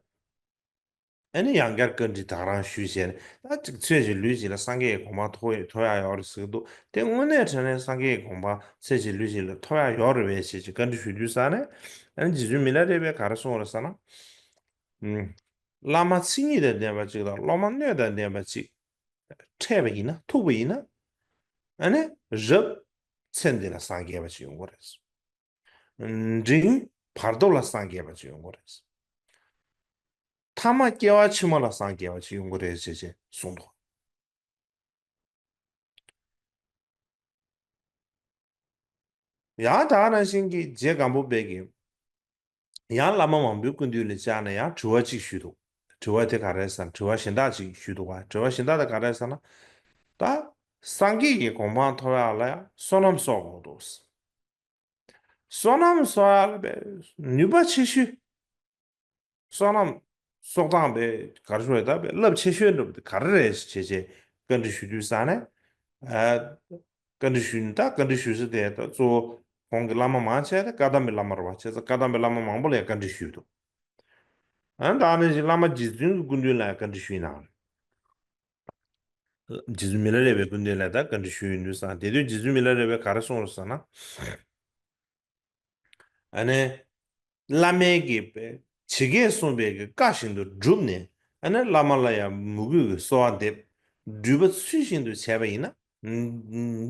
ཨ་ནི་ཡང་བསྐྱར་བཀའ་འདྲི་ད་ག་རང་ཞུས་བྱས་ནས། ད་ཅིག་ཚེ་གཅིག་ལུས་གཅིག་ལ་སངས་རྒྱས་ཀྱི་གོ་འཕང་ཐོབ་ཐོབ་ཡ་ཡོད་རེད་ཟེར་གྱི་འདུག་དེ་དངོས་གནས་དྲང་གནས་སངས་རྒྱས་ཀྱི་གོ་འཕང་ཚེ་གཅིག་ལུས་གཅིག་ལ་ཐོབ་ཡ་ཡོད་རེད་པས་ཞེས་ཅིག་བཀའ་འདྲི་ཞུ་དུས་ཙ་ནས། ཨ་ནི་རྗེ་བཙུན་མི་ལ་རས་པས་ག་རེ་གསུངས་རེད་ཟེར་ན། ཨུམ། བླ་མ་མཚན་ཉིད་དང་ལྡན་པ་ཅིག་དང་སློབ་མ་སྣོད་དང་ལྡན་པ་ཅིག་འཕྲད་པ་ཡིན་ན། ཐུག་པ་ཡིན་ན། ཨ་ནི་རབ་ཚེ་འདི་ལ་སངས་རྒྱས་པ་ཅིག་ཡོང་གི་རེད། འབྲིང་བར་དོ་ལ་སངས་རྒྱས་པ་ཅིག་ཡོང་གི་རེད། ཐ་མ་སྐྱེ་བ་ཕྱི་མ་ལ་སངས་རྒྱས་པ་ཅིག་ཡོང་གི་རེད་ཅེས་ཅེས་གསུངས་འདུག་ཡང་དེ་ནང་བཞིན་གྱི་རྗེ་སྒམ་པོ་པས་ཀྱིས། ཡང་བླ་མ་མང་པོའི་སྐུ་མདུན་ལ་བཅར་ནས་ཡང་དྲི་བ་གཅིག་ཞུས་འདུག་དྲི་བ་དེ་ག་རེ་ཟེར་ན། དྲི་བ་གཞན་དག་ཅིག་ཞུས་འདུག་པ། དྲི་བ་གཞན་དག་དེ་ག་རེ་ཟེར་ན། ད་སངས་རྒྱས་ཀྱི་གོ་འཕང་ཐོབ་ཡག་ལ་ཡང་བསོད་ནམས་གསོག་དགོས་འདུག་བསོད་ནམས་གསོག་ཡག་ལ་དཔེ་ནུས་པ་ཆེ་ཤོས། བསོད་ནམས་གསོག་སྟངས་དཔེ་ག་རེ་ཞུ་དགོས་རེད། ད་དཔེ་རླབས་ཆེ་ཤོས་འདྲ་པོ་དེ་ག་རེ་རེད་ཅེས་ཅེས་བཀའ་འདྲི་ཞུ་དུས་ཙ་ནས། ཨ། བཀའ་འདྲི་ཞུས་ནས། ད་བཀའ་འདྲི་ཞུ་ས་དེ་ད་གཙོ་བོ་ཁོང་གི་བླ་མ་མང་ཆེ་བ་དེ་བཀའ་གདམས་པའི་བླ་མ་རེད་པ། བྱས་ཙང་བཀའ་གདམས་པའི་བླ་མ་མང་པོ་ལ་ཡང་བཀའ་འདྲི་ཞུས་འདུག་ཨ་ནི་ད་ནང་བཞིན་བླ་མ་རྗེ་བཙུན་གྱི་སྐུ་མདུན་ལ་ཡང་བཀའ་འདྲི་ཞུས་གནང་རེད། རྗེ་བཙུན་མི་ལ་རས་པའི་སྐུ་མདུན་ལ་ད་བཀའ་འདྲི་ཞུས་ཡོང་དུས་ཙང་། དེ་དུས་རྗེ་བཙུན་མི་ལ་རས་པས་ག་རེ་གསུངས་རེད་ཟེར་ན། ཨ་ནི། བླ་མའི་གི་ཇི་སྐད་གསུངས་པའི་གི་བཀའ་བཞིན་དུ་བསྒྲུབས་ནས། ཨ་ནི་བླ་མ་ལ་ཡང་མོས་གུས་ཀྱི་གསོལ་བ་འདེབས། སྒྲུབ་པ་ཚུལ་བཞིན་དུ་བྱས་པ་ཡིན་ན།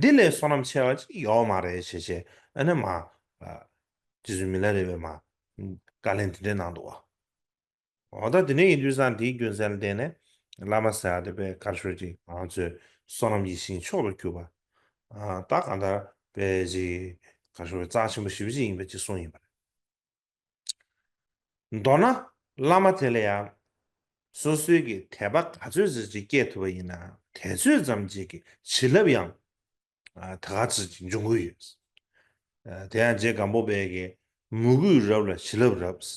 འདི་ལས་བསོད་ནམས་ཆེ་བ་ཅིག་ཡོད་མ་རེད་ཞེས་བྱས། ཨ་ནི་མར། རྗེ་བཙུན་མི་ལ་རས་པས་མར་བཀའ་ལན་དེ་འདྲ་གནང་འདུག་པ། འོ་ད་དེ་འདྲ་ཡིན་དུས་ཙང་དེའི་རྒྱུ་མཚན་ལ་བརྟེན་ནས་བླ་མ་ཟེར་ཡག་དེ་དཔེ་ག་རེ་ཞུ་དགོས་རེད། ང་ཚོའི་བསོད་ནམས་ཀྱི་ཞིང་མཆོག་ཏུ་གྱུར་པ། ཨ། ད་གང་ལྟར་དཔེ་ཅིག་ག་རེ་ཞུ་དགོས་རེད། རྩ་ཆེན་པོ་ཞེ་པོ་ཅིག་ཡིན་པ་ཅིག་གསུངས་ཡིན་པ་རེད། མདོར་ན་བླ་མ་དེ་ལ་ཡང་སོ་སོའི་གི་དད་པ་ག་ཚོད་ཙམ་ཅིག་སྐྱེ་ཐུབ་པ་ཡིན་ན། དེ་ཚོད་ཙམ་ཅིག་གི་བྱིན་རླབས་ཡང་། ཨ། ད་ག་ཚོད་ཅིག་འབྱུང་གི་ཡོད། ཨ། དེ་ཡང་རྗེ་སྒམ་པོ་པས་ཀྱིས། མོས་གུས་རབ་ལ་བྱིན་རླབས་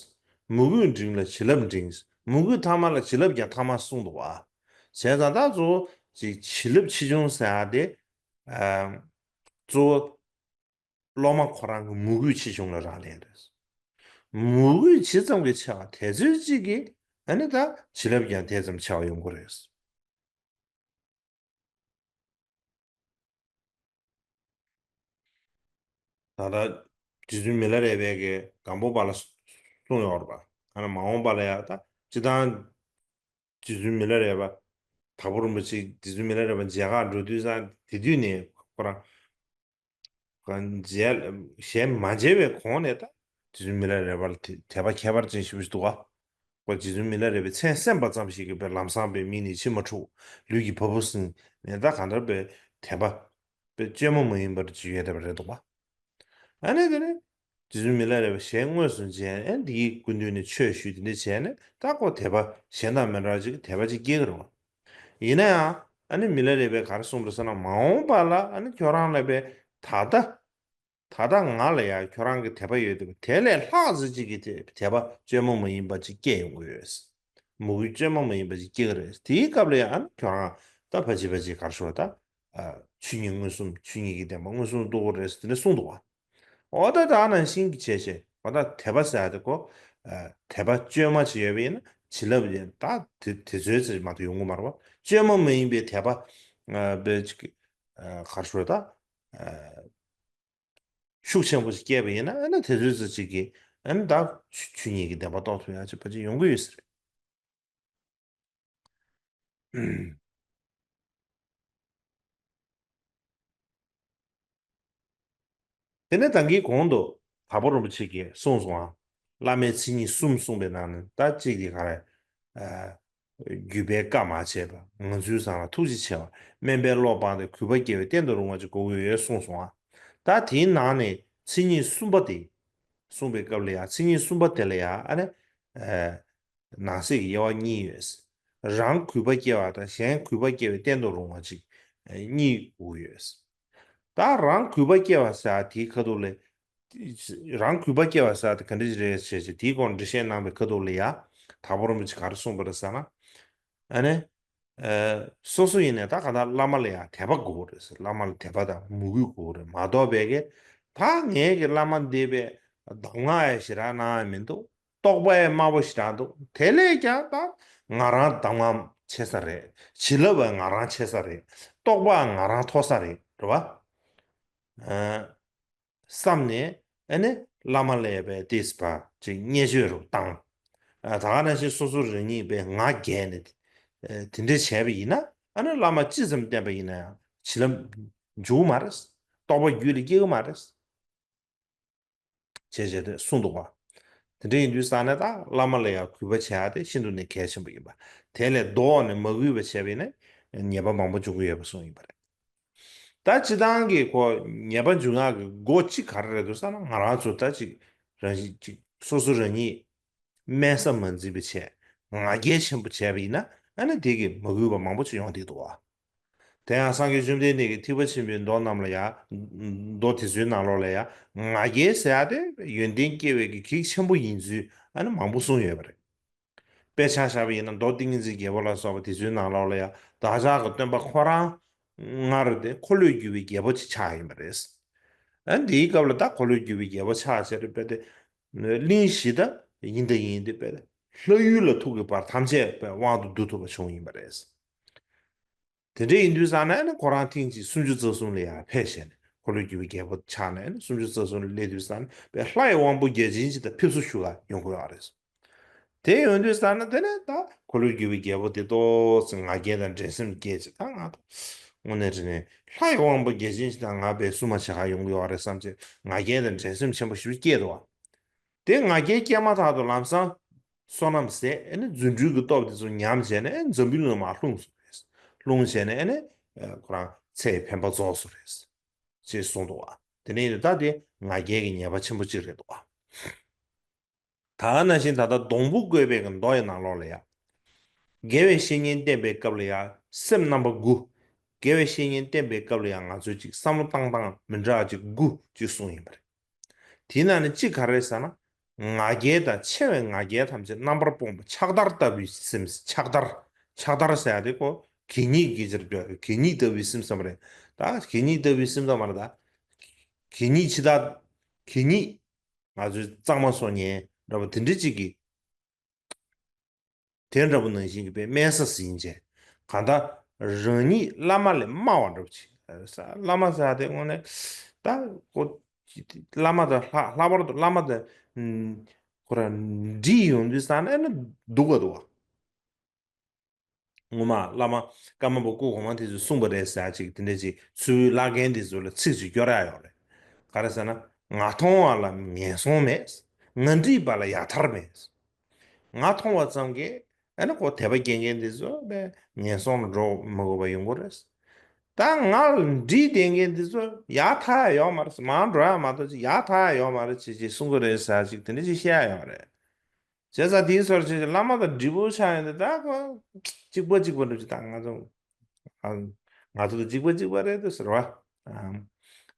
རབ། མོས་གུས་འབྲིང་ལ་བྱིན་རླབས་འབྲིང་། མོས་གུས་ཐ་མ་ལ་བྱིན་རླབས་ཀྱང་ཐ་མ་གསུངས་འདུག་པ། བྱས་ཙང་ད་གཙོ་བོ་ཅིག་བྱིན་རླབས་ཆེ་ཆུང་ཟེར་ཡག་དེ། ཨ། གཙོ་བོ་སློབ་མ་ཁོ་རང་གི་མོས་གུས་ཆེ་ཆུང་ལ་རག་ལས་རེད། མོས་གུས་ཇི་ཙམ་གྱིས་ཆེ་བ་དེ་ཚོད་ཅིག་གིས། ཨ་ནི་ད་བྱིན་རླབས་ཀྱང་དེ་ཙམ་ཆེ་བ་ཡོང་གི་རེད། ད་ལྟ་རྗེ་བཙུན་མི་ལ་རས་པས་ཀྱིས་སྒམ་པོ་པ་ལ་གསུངས་ཡོད་རེད་པ། ཨ་ནི་མ་འོངས་པ་ལ་ཡང་ད་སྤྱིར་བཏང་རྗེ་བཙུན་མི་ལ་རས་པ། དྭགས་པོ་རིན་པོ་ཆེ་རྗེ་བཙུན་མི་ལ་རས་པ་མཇལ་ཁ་འགྲོ་དུས་ཙང་དེ་དུས་ནས་ཁོ་རང་གང་མཇལ། ཞལ་མ་མཇལ་བའི་གོང་ནས་ད་རྗེ་བཙུན་མི་ལ་རས་པ་ལ་དད་དད་པ་ཁྱད་པར་ཅན་ཞེ་པོ་ཞིག་འདུག་པ། ཁོ་རྗེ་བཙུན་མི་ལ་རས་པའི་མཚན་གསན་པ་ཙམ་ཞིག་གིས་དཔེ་ལམ་སང་དཔེ་མིག་ནས་མཆི་མ་འཁྲུགས། ལུས་ཀྱི་བ་སྤུ་ཟིང་ནས། ད་གང་ལྟར་དཔེ་དད་པ་དཔེ་བཅོས་མ་མ་ཡིན་པར་ཅིག་ཡོད་བསྡད་པ་རེད་འདུག་པ། ཨ་ནི་དེ་ནས་རྗེ་བཙུན་མི་ལ་རས་པའི་ཞལ་དངོས་སུ་མཇལ། ཨ་ནི་དེའི་སྐུ་མདུན་ནས་ཆོས་ཞུས། དེ་འདྲ་བྱས་ནས་ད་ཁོ་དད་པ་གཞན་དང་མི་འདྲ་བ་ཅིག་དད་པ་ཅིག་སྐྱེ་གི་རེད་པ། ཡིན་ན་ཡང་ཨ་ནི་མི་ལ་རས་པས་ག་རེ་གསུངས་པ་རེད་ཟེར་ན། མ་འོངས་པ་ལ་ཨ་ནི་ཁྱོད་རང་ལ་དཔེ་ད་ལྟ། ད་ལྟ་ང་ལ་ཡང་ཁྱོད་རང་གི་དད་པ་ཡོད་དེ། དེ་ལས་ལྷག་ཙམ་ཅིག་གི་དད་དད་པ་བཅོས་མ་མ་ཡིན་པ་ཅིག་སྐྱེ་ཡོང་གི་ཡོད། མོས་གུས་བཅོས་མ་མ་ཡིན་པ་ཅིག་སྐྱེ་གི་རེད། དེའི་སྐབས་ལ་ཡང་ཨ་ནི་ཁྱོད་རང་ད་ཕལ་ཆེར་ཕལ་ཆེར་ག་རེ་ཞུ་དགོས་རེད། ད་ཆོས་ཉིད་མངོན་སུམ། ཆོས་ཉིད་ཀྱི་བདེན་པ་མངོན་སུམ་རྟོགས་ཀྱི་རེད་ཟེར་དེ་འདྲ་གསུངས་འདུག་པ། འོ་ད་ད་ནང་བཞིན་གྱི་བྱས་བྱས། འོ་ད་དད་པ་ཟེར་ཡག་དེ་ཁོ། ཨ། དད་པ་བཅོས་མ་ཅིག་ཡོད་པ་ཡིན་ན་བྱིན་རླབས་ཡང་ད་དེ་དེ་ཚོད་ཙམ་མ་གཏོགས་ཡོང་གི་མ་རེད་པ། བཅོས་མ་མ་ཡིན་པའི་དད་པ། ཨ། དཔེ་ཅིག་ཨ། ག་རེ་ཞུ་དགོས་རེད། ད། ཨ། ཤུགས་ཆེན་པོ་ཞིག་སྐྱེས་པ་ཡིན་ན། ཨ་ནི་དེ་ཚོད་ཙམ་ཅིག་གིས་ཨ་ནི་ད་ཆོས་ཆོས་ཉིད་ཀྱི་བདེན་པ་རྟོགས་ཐུབ་ཡག་ཅིག་ཕལ་ཆེར་ཡོང་གི་ཡོད་ས་རེད། དེ་ནས་ད་གིན་གོང་དུ་དྭགས་པོ་རིན་པོ་ཆེ་གིས་གསུངས་སོང་ཨ། བླ་མའི་མཚན་ཉིད་གསུམ་གསུངས་པའི་ནང་ནས་ད་གཅིག་དེ་ག་རེ། ཨ། བརྒྱུད་པའི་བཀའ་མ་བཅད་པ། ངང་ཚུལ་བཟང་ལ་ཐུགས་རྗེ་ཆེ་བ། དམན་པའི་བློ་སྤངས་ཏེ་གུས་པ་སྐྱེ་བའི་རྟེན་དུ་རུང་བ་ཅིག་དགོས་ཀྱི་ཡོད་གསུངས་སོང་ཨ། ད་དེའི་ནང་ནས་མཚན་ཉིད་གསུམ་པ་དེ་གསུངས་པའི་སྐབས་ལ་ཡང་། མཚན་ཉིད་གསུམ་པ་དེ་ལ་ཡང་ཨ་ནི། ཨ། ནང་གསེས་ཀྱི་དབྱེ་བ་གཉིས་ཡོད། རང་གུས་པ་སྐྱེ་བ་དང་གཞན་གུས་པ་སྐྱེ་བའི་རྟེན་དུ་རུང་བ་ཅིག་གཉིས་དགོས་ཡོད། ད་རང་གུས་པ་སྐྱེ་བ་ཟེར་ཡག་དེའི་ཁ་ཐུག་ལ། རང་གུས་པ་སྐྱེ་བ་ཟེར་དེ་ག་འདྲ་ཞིག་རེད་ཟེར་བྱས་དེའི་སྐོར་འགྲེལ་བཤད་གནང་བའི་ཁ་ཐུག་ལ་ཡ། དྭགས་པོ་རིན་པོ་ཆེ་ག་རེ་གསུངས་པ་རེད་ཟེར་ན། ཨ་ནི། ཨ། སོ་སོ་ཡིན་ནའི་ད་ག་ད་བླ་མ་ལ་ཡ་དད་པ་དགོས་རེད་ཟེར། བླ་མ་ལ་དད་པ་དང་མོས་གུས་དགོས་རེད་མ་གཏོགས་པའི་གི། ད་ངའི་གི་བླ་མ་འདི་པའི་གདམས་ངག་ཡ་ཞེ་དྲག་གནང་ཡ་མི་འདུག་རྟོགས་པ་ཡ་དམའ་པོ་ཞེ་དྲག་འདུག་དེ་ལས་ཀྱང་ད་ང་རང་གདམས་ངག་ཆེ་ས་རེད། བྱིན་རླབས་པ་ང་རང་ཆེ་ས་རེད། རྟོགས་པ་ང་རང་མཐོ་ས་རེད། རེད་བ། ཨ། བསམ་ནས་ཨ་ནི་བླ་མ་ལ་ཡ་པའི་ཏིས་པ་ཅིག་བརྙས་བཅོས་རུ་བཏང་། ཨ། ད་ག་ནང་བཞིན་སོ་སོ་རང་ཉིད་པའི་ང་རྒྱལ་ནས་དེ་འདྲ་བྱས་པ་ཡིན་ན། ཨ་ནི་བླ་མ་ཅི་ཙམ་བསྟེན་པ་ཡིན་ན་ཡང་བྱིན་རླབས་འཇུག་མ་རེད། རྟོགས་པ་རྒྱུད་ལ་སྐྱེ་གི་མ་རེད། བྱས་བྱས་ཏེ་གསུངས་འདུག་པ། དེ་འདྲ་ཡིན་དུས་ཙང་ནས་ད་བླ་མ་ལ་ཡང་གུས་པ་བྱེད་ཡ་དེ་ཤིན་ཏུ་ནས་གལ་ཆེན་པོ་ཡིན་པ། དེ་ལས་ལྡོག་ནས་མ་གུས་པ་བྱས་པ་ཡིན་ན་ཉེས་པ་མང་པོ་འབྱུང་གི་ཡོད་པ་གསུངས་ཡིན་པ་རེད། ད་སྤྱིར་བཏང་གི་ཁོ་ཉེས་པ་འབྱུང་ཡག་གི་སྒོ་གཅིག་ག་རེ་རེད་འདུག་ཟེར་ན། ང་རང་ཚོ་ད་ཅིག་རང་བཞིན་ཅིག་སོ་སོ་རང་ཉིད་དམན་ས་མ་འཛིན་པ་བྱས། ང་རྒྱལ་ཆེན་པོ་བྱས་པ་ཡིན་ན། ཨ་ནི་དེ་གི་མ་གུས་པ་མང་པོ་ཅིག་ཡོང་བསྡད་འདུག་བ། དེ་ཡང་སངས་རྒྱས་བཅོམ་ལྡན་འདས་ཀྱིས་ཐེག་པ་ཆེན་པོའི་མདོ་རྣམས་ལ་ཡང་། མདོ་དེ་ཚོའི་ནང་ལོགས་ལ་ཡང་ང་རྒྱལ་ཟེར་ཡ་དེ་ཡོན་ཏན་སྐྱེ་བའི་གི་གེགས་ཆེན་པོ་ཡིན་ཚུལ་ཨ་ནི་མང་པོ་གསུངས་ཡོད་པ་རེད། དཔེ་ཆ་བཞག་པ་ཡིན་ན་མདོ་ཏིང་ངེ་འཛིན་རྒྱལ་པོ་ལ་སོགས་པ་དེ་ཚོའི་ནང་ལོགས་ལ་ཡང་བདག་ཅག་གི་སྟོན་པ་ཁོ་རང་སྔར་དེ་འཁོར་ལོས་སྒྱུར་བའི་རྒྱལ་པོ་ཅིག་ཆགས་ཡིན་པ་རེད། ཨ་ནི་དེའི་སྐབས་ལ་ད་འཁོར་ལོས་སྒྱུར་བའི་རྒྱལ་པོ་ཆགས་བྱས་རེད་པས་ཏེ། གླིང་བཞི་དང་ཡིན་དང་ཡིན་ཏེ་པས་ལྷ་ཡུལ་ལ་ཐུག་གི་བར་ཐམས་ཅད་པས་དབང་དུ་བསྡུ་ཐུབ་པ་བྱུང་ཡིན་པ་རེད། དེ་འདྲ་ཡིན་དུས་ཙང་ནས་ནི་ཁོ་རང་ཐེངས་གཅིག་སུམ་ཅུ་རྩ་གསུམ་ལ་ཡང་ཕེབས་བྱས་ནས་འཁོར་ལོས་སྒྱུར་བའི་རྒྱལ་པོ་ཆགས་ནས་ནི་སུམ་ཅུ་རྩ་གསུམ་ལ་སླེབས་དུས་ཙང་ནས་པས་ལྷ་ཡི་དབང་པོ་བརྒྱ་བྱིན་ཅིག་དང་ཕེབས་བསུ་ཞུ་ག་ཡོང་གི་ཡོད་རེད། དེ་ཡོང་དུས་ཙང་ནས་དེ་ནས་ད་འཁོར་ལོས་སྒྱུར་བའི་རྒྱལ་པོ་དེ་ཏོག་ཙམ་ང་རྒྱལ་དང་འགྲན་སེམས་སྐྱེས་ཅིག་ད་ང་ད་དངོས་གནས་དྲང་གནས་ལྷ་ཡི་དབང་པོ་བརྒྱ་བྱིན་ཅིག་དང་ང་པས་བསུ་མ་བྱེད་ག་ཡོང་གི་ཡོད་རེད་བསམ་བྱས་ང་རྒྱལ་དང་འགྲན་སེམས་ཆེན་པོ་ཞེ་པོ་སྐྱེས་འདུག་བ། དེ་ང་རྒྱལ་སྐྱེས་མ་ཐག་ཏུ་ལམ་སང་བསོད་ནམས་ཟད། ཨ་ནི་རྫུ་འཕྲུལ་གྱི་སྟོབས་དེ་ཚོ་ཉམས་བྱས་ནས་ཨ་ནི་འཛམ་བུའི་གླིང་ལ་མར་ལྷུང་སོང་རེད། ལྷུང་བྱས་ནས་ཨ་ནི་ཁོ་རང་ཚེ་ཡི་འཕེན་པ་རྫོགས་སོང་རེད། ཅེས་གསུངས་འདུག་བ། དེ་ནས་ད་དེ་ང་རྒྱལ་གྱི་ཉེས་པ་ཆེན་པོ་གཅིག་རེད་འདུག་བ། ད་ག་ནང་བཞིན་ད་ལྟ་སྡོང་པོ་བཀོད་པའི་གི་མདོ་ཡི་ནང་ལོགས་ལ་ཡ། དགེ་བའི་བཤེས་གཉེན་བསྟེན་པའི་སྐབས་ལ་ཡ་སེམས་རྣམ་པ་དགུ། དགེ་བའི་བཤེས་གཉེན་བསྟེན་པའི་སྐབས་ལ་ཡ་ང་ཚོས་ཅིག་བསམ་བློ་བཏང་སྟངས་མི་འདྲ་བ་ཅིག་དགུ་ཅིག་གསུངས་ཡིན་པ་རེད། དེའི་ནང་ནས་གཅིག་ག་རེ་ཟེར་ན། ང་རྒྱལ་དང་ཆེ་བའི་ང་རྒྱལ་ཐམས་ཅད་རྣམ་པར་སྤངས་པ་ཕྱག་དར་ལྟ་བུའི་སེམས། ཕྱག་དར། ཕྱག་དར་ཟེར་ཡ་དེ་ཁོ་གད་སྙིགས་ཀྱི་ཕྱིར་དུ་གད་སྙིགས་ལྟ་བུའི་སེམས་ཙམ་རེད། ད་གད་སྙིགས་ལྟ་བུའི་སེམས་ཙམ་མ་རེད་ད། གད་སྙིགས་ཕྱི་དར། གད་སྙིགས། ང་ཚོའི་གཙང་མ་བཟོ་མཁན་འདྲ་པོ་དེ་འདྲ་ཅིག་གི། དེ་འདྲ་པོ་ནང་བཞིན་གྱི་པའི་དམན་ས་ཟིན་བྱས། གང་ལྟར་རང་ཉིད་བླ་མ་ལས་དམའ་བ་འདྲ་པོ་ཅིག་བླ་མ་ཟེར་ཡ་དེ་དངོས་གནས་ད་ཁོ་བླ་མ་དང་ལྷག་ལྷག་པར་དུ་བླ་མ་དང་ཁོ་རང་འདྲིས་ཡོང་དུས་ཙང་ནས་ནི་སྡུག་ག་འདུག་བ། ངོ་མ་བླ་མ་ཀརྨ་པ་སྐུ་གོང་མ་དེ་ཚོས་གསུངས་པ་རེད་ཟེར་ཡ་ཅིག་དེ་འདྲ་ཅིག་ཚུར་བླ་རྒན་དེ་ཚོ་ལ་ཚིག་ཅིག་སྐྱོར་ཡ་ཡོད་རེད། ག་རེ་ཟེར་ན། ང་མཐོང་བ་ལ་ངན་སོང་མེད། ང་འདྲིས་པ་ལ་ཡ་མཐར་མེད། ང་མཐོང་བ་ཙམ་གྱིས་ཨ་ནི་ཁོ་དད་པ་སྐྱེ་མཁན་དེ་ཚོ་དཔེ་ངན་སོང་ལ་འགྲོ་མི་དགོས་པ་ཡོང་གི་རེད། ད་ང་ལ་འདྲིས་བསྡད་མཁན་དེ་ཚོ་ཡར་ཐར་ཡ་ཡོད་མ་རེད། མར་འགྲོ་ཡ་མ་གཏོགས་ཅིག་ཡར་ཐར་ཡ་ཡོད་མ་རེད་ཅེས་ཅེས་གསུང་གི་རེད་ཟེར་ཅིག་དེ་འདྲ་ཅིག་བཤད་ཡ་ཡོད་རེད། བྱས་ཙང་དེའི་སོར་ཆེ་བླ་མ་དང་འབྲས་བུ་ཆགས་ཡོང་དུས་ད་ཁོ་གཅིག་པ་གཅིག་པ་འདྲ་ཅིག་ད་ང་ཚོ་ང་ང་ཚོ་དང་གཅིག་པ་གཅིག་པ་རེད་དུ་ཟེར་བ།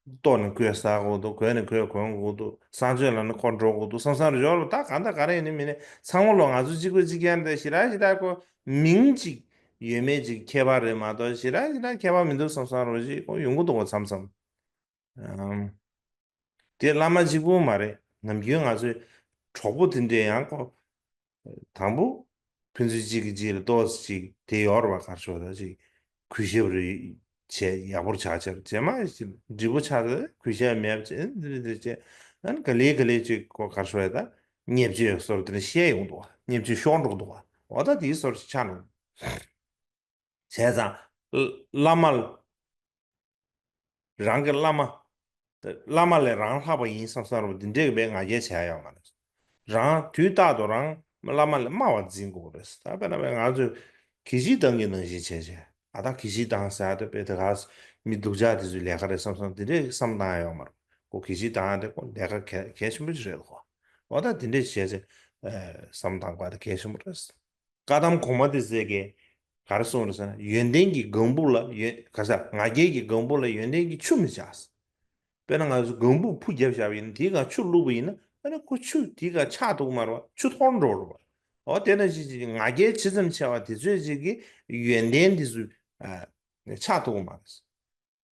ལྟོ་ནི་ཁོས་ཟ་དགོས་འདུག་གོས་ནི་ཁོས་གོན་དགོས་འདུག་གསང་སྤྱོད་ལ་ནི་ཁོ་འགྲོ་དགོས་འདུག་བསམ་བསམ་རེ་ཡོད་རེད། ད་གང་ལྟར་ག་རེ་ཡིན་ནི་མིན་ནི་ཚང་མ་ལོ་ང་ཚོ་གཅིག་པ་གཅིག་རྐྱང་རེད། ཞེ་དྲག་ཞེ་དྲག་ཁོ་མིང་གཅིག་ཡོད་མེད་ཅིག་ཁྱད་པར་རེད་མ་གཏོགས་ཞེ་དྲག་ཞེ་དྲག་ཁྱད་པར་མི་འདུག་བསམ་བསམ་རེ་ཅིག་ཁོ་ཡོང་གི་འདུག་གོ་མཚམས་མཚམས། ཨམ། དེ་བླ་མ་གཅིག་པུ་མ་རེད། ནམ་རྒྱུན་ང་ཚོའི་གྲོགས་པོ་དེ་འདྲས་ཡང་ཁོ། དང་པོ། ཕན་ཚུན་གཅིག་གིས་གཅིག་ལ་ཏོག་ཙམ་ཅིག་དེ་ཡོད་རེད་བ། ག་རེ་ཟེར་ད་ཅིག་གུས་ཞབས་རེ་བྱས་ཡག་པོར་ཆགས་ཆགས་རྗེས་མ་ཞིག་འབྲས་བུ་ཆགས་ཏེ་གུས་ཞབས་མེད་པ་བྱས་འདི་རེད་འདི་བྱས། ཨ་ནི་ག་ལེ་ག་ལེ་ཅིག་ཁོ་ག་རེ་ཟེར་ད་བརྙས་བཅོས་སོར་དེ་འདྲ་བཤད་ཡོང་འདུག་བ། བརྙས་བཅོས་ཤོར་འགྲོ་འདུག་བ། འོ་ད་དེའི་སོར་ཞིག་ཆགས་འགྲོ། བྱས་ཙང་། བླ་མ་ལ། རང་གི་བླ་མ། བླ་མ་ལས་རང་ལྷག་པ་ཡིན་བསམ་བསམ་རུ་འདི་འདྲའི་དཔེ་ང་རྒྱལ་བྱས་ཡོད་མ་རེད། རང་དུས་རྟག་ཏུ་རང་བླ་མ་ལས་དམའ་བ་འཛིན་དགོས་རེད། ད་དཔེར་ན་དཔེ་ང་ཚོས་གི་ཅི་ཏང་གི་ནང་བཞིན་བྱས་བྱས། ཨ་ད་གི་ཅི་ཏང་ཟེར་ཡ་ད་དཔེ་ད་ག་མི་སྡུག་ཅག་དེ་ཚོའི་ལས་ཀ་རེད་བསམ་བསམ་འདི་འདྲའི་བསམ་བཏང་ཡ་ཡོད་མ་རེད། ཁོ་གི་ཅི་ཏང་ཡ་དེ་ཁོ་ལས་ཀ་གལ་གལ་ཆེན་པོ་ཞིག་རེད་ཁོ། འོ་ད་འདི་འདྲའི་བྱས་བྱས་བསམ་བཏང་དགོས་ཡ་ད་གལ་ཆེན་པོ་རེད། བཀའ་གདམས་གོང་མ་དེ་ཟེར་གི་ག་རེ་གསུངས་རེད་ཟེར་ན། ཡོན་ཏན་གྱི་སྒང་བུ་ལ་ཡོན་ག་ས་ང་རྒྱལ་གྱི་སྒང་བུ་ལ་ཡོན་ཏན་གྱི་ཆུ་མི་བཞག། དཔེར་ན་ང་ཚོ་ལྒང་བུ་ཕུ་བརྒྱབ་བཞག་པ་ཡིན་ན། དེའི་སྒང་ཆུ་བླུགས་པ་ཡིན་ན། ཨ་ནི་ཁོ་ཆུ་དེའི་སྒང་ཆག་ཐུབ་ཀྱི་མ་རེད་པ། ཆུ་འཐོར་འགྲོ་གི་རེད་པ། འོ་དེ་ནང་བཞིན་ཅིག་ང་རྒྱལ་ཇི་ཙམ་ཆེ་བ་དེ་ཚོས་ཅིག་གི་ཡོན་ཏན་དེ་ཚོ་ཨ་ཆག་ཐུབ་ཀྱི་མ་རེད།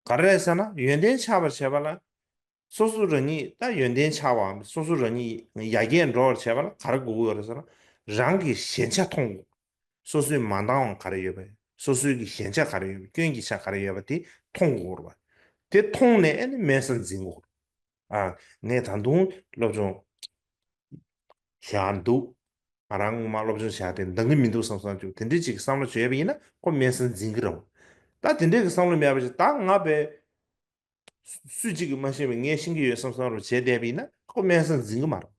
ག་རེ་རེད་ཟེར་ན། ཡོན་ཏན་ཆག་པར་བྱེད་པ་ལ། སོ་སོ་རང་ཉིད་ད་ཡོན་ཏན་ཆག་པའམ་སོ་སོ་རང་ཉིད་ཡར་རྒྱས་འགྲོ་བར་བྱེད་པ་ལ་ག་རེ་དགོས་ཀྱི་ཡོད་རེད་ཟེར་ན། རང་གི་ཞན་ཆ་མཐོང་དགོས། སོ་སོའི་མ་འདང་བ་ག་རེ་ཡོད་པ། སོ་སོའི་གི་ཞན་ཆ་ག་རེ་ཡོད་པ། སྐྱོན་གྱི་ཆ་ག་རེ་ཡོད་པ་དེ་མཐོང་དགོས་རེད་པ། དེ་མཐོང་ནས་ཨ་ནི་དམན་ས་འཛིན་དགོས་རེད། ཨ། ངས་ད་དུང་སློབ་སྦྱོང་བྱ་འདུག་ང་རང་ངོ་མ་སློབ་སྦྱོང་བྱ་དེ་འདང་གི་མི་འདུག་བསམ་བསམ་བྱུང་། དེ་འདྲའི་ཅིག་བསམ་བློ་བྱས་པ་ཡིན་ན། ཁོ་དམན་ས་འཛིན་གྱི་རེད་པ། ད་དེ་འདྲའི་གི་བསམ་བློ་མེད་པ་ཞིག་ད་ང་བས་སུ་གཅིག་གིས་མ་ཤེས་པ་ངས་ཤེས་ཀྱི་ཡོད་བསམ་བསམ་རུ་བྱས་བསྡད་པ་ཡིན་ན། ཁོ་དམན་ས་འཛིན་གྱི་མ་རེད།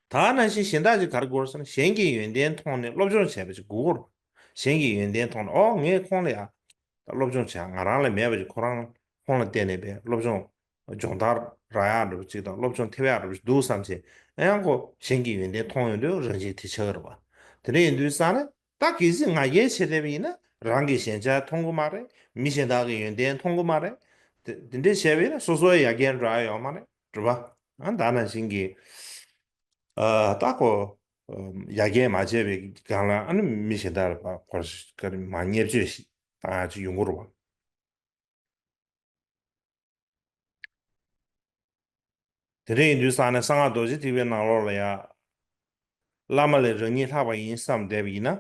ད་ནང་བཞིན་གཞན་དག་ཅིག་ག་རེ་དགོས་རེད་ཟེར་ན། གཞན་གྱི་ཡོན་ཏན་མཐོང་ནས་སློབ་སྦྱོང་བྱས་པ་ཅིག་དགོས་རེད། གཞན་གྱི་ཡོན་ཏན་མཐོང་ནས། ཨོ་ངས་ཁོང་ལ་ཡ་ད་སློབ་སྦྱོང་བྱ། ང་རང་ལ་མེད་པ་ཅིག་ཁོ་རང་ཁོང་ལ་བརྟེན་ནས་པའི་སློབ་སྦྱོང་སྦྱོང་བརྡར་རག་ཡག་འདྲ་པོ་ཅིག་དང་། སློབ་སྦྱོང་ཐེབས་ཡག་འདྲ་པོ་ཅིག་འདུག་བསམ་བྱས། ཨ་ཡང་ཁོ་གཞན་གྱི་ཡོན་ཏན་མཐོང་ཡོང་དུས་རང་བཞིན་དེ་ཆགས་ཀྱི་རེད་པ། དེ་འདྲ་ཡིན་དུས་ཙང་ནས། ད་གལ་སྲིད་ང་རྒྱལ་བྱེད་བསྡད་པ་ཡིན་ན། རང་གི་ཞན་ཆ་མཐོང་གི་མ་རེད། མི་གཞན་དག་གི་ཡོན་ཏན་མཐོང་གི་མ་རེད། དེ་དེ་འདྲས་བྱས་པ་ཡིན་ན་སོ་སོ་ཡར་རྒྱས་འགྲོ་ཡག་ཡོད་མ་རེད། རེད་པ། ཨ་ད་ནང་བཞིན་གྱི་ཨ་ད་ཁོ་ཡར་རྒྱས་མ་བྱས་པའི་སྒང་ལ། ཨ་ནི་མི་གཞན་དག་ལ་ཁོ་ག་རེ་མ་བརྙས་བཅོས་ཤིག་བཏང་ཡག་ཅིག་ཡོང་གི་རེད་པ། དེ་འདྲ་ཡིན་དུས་ཙང་ནས་གསང་སྔགས་རྡོ་རྗེ་ཐེག་པའི་ནང་ལོགས་ལ་ཡ། བླ་མ་ལས་རང་ཉིད་ལྷག་པ་ཡིན་བསམ་བསྡད་པ་ཡིན་ན།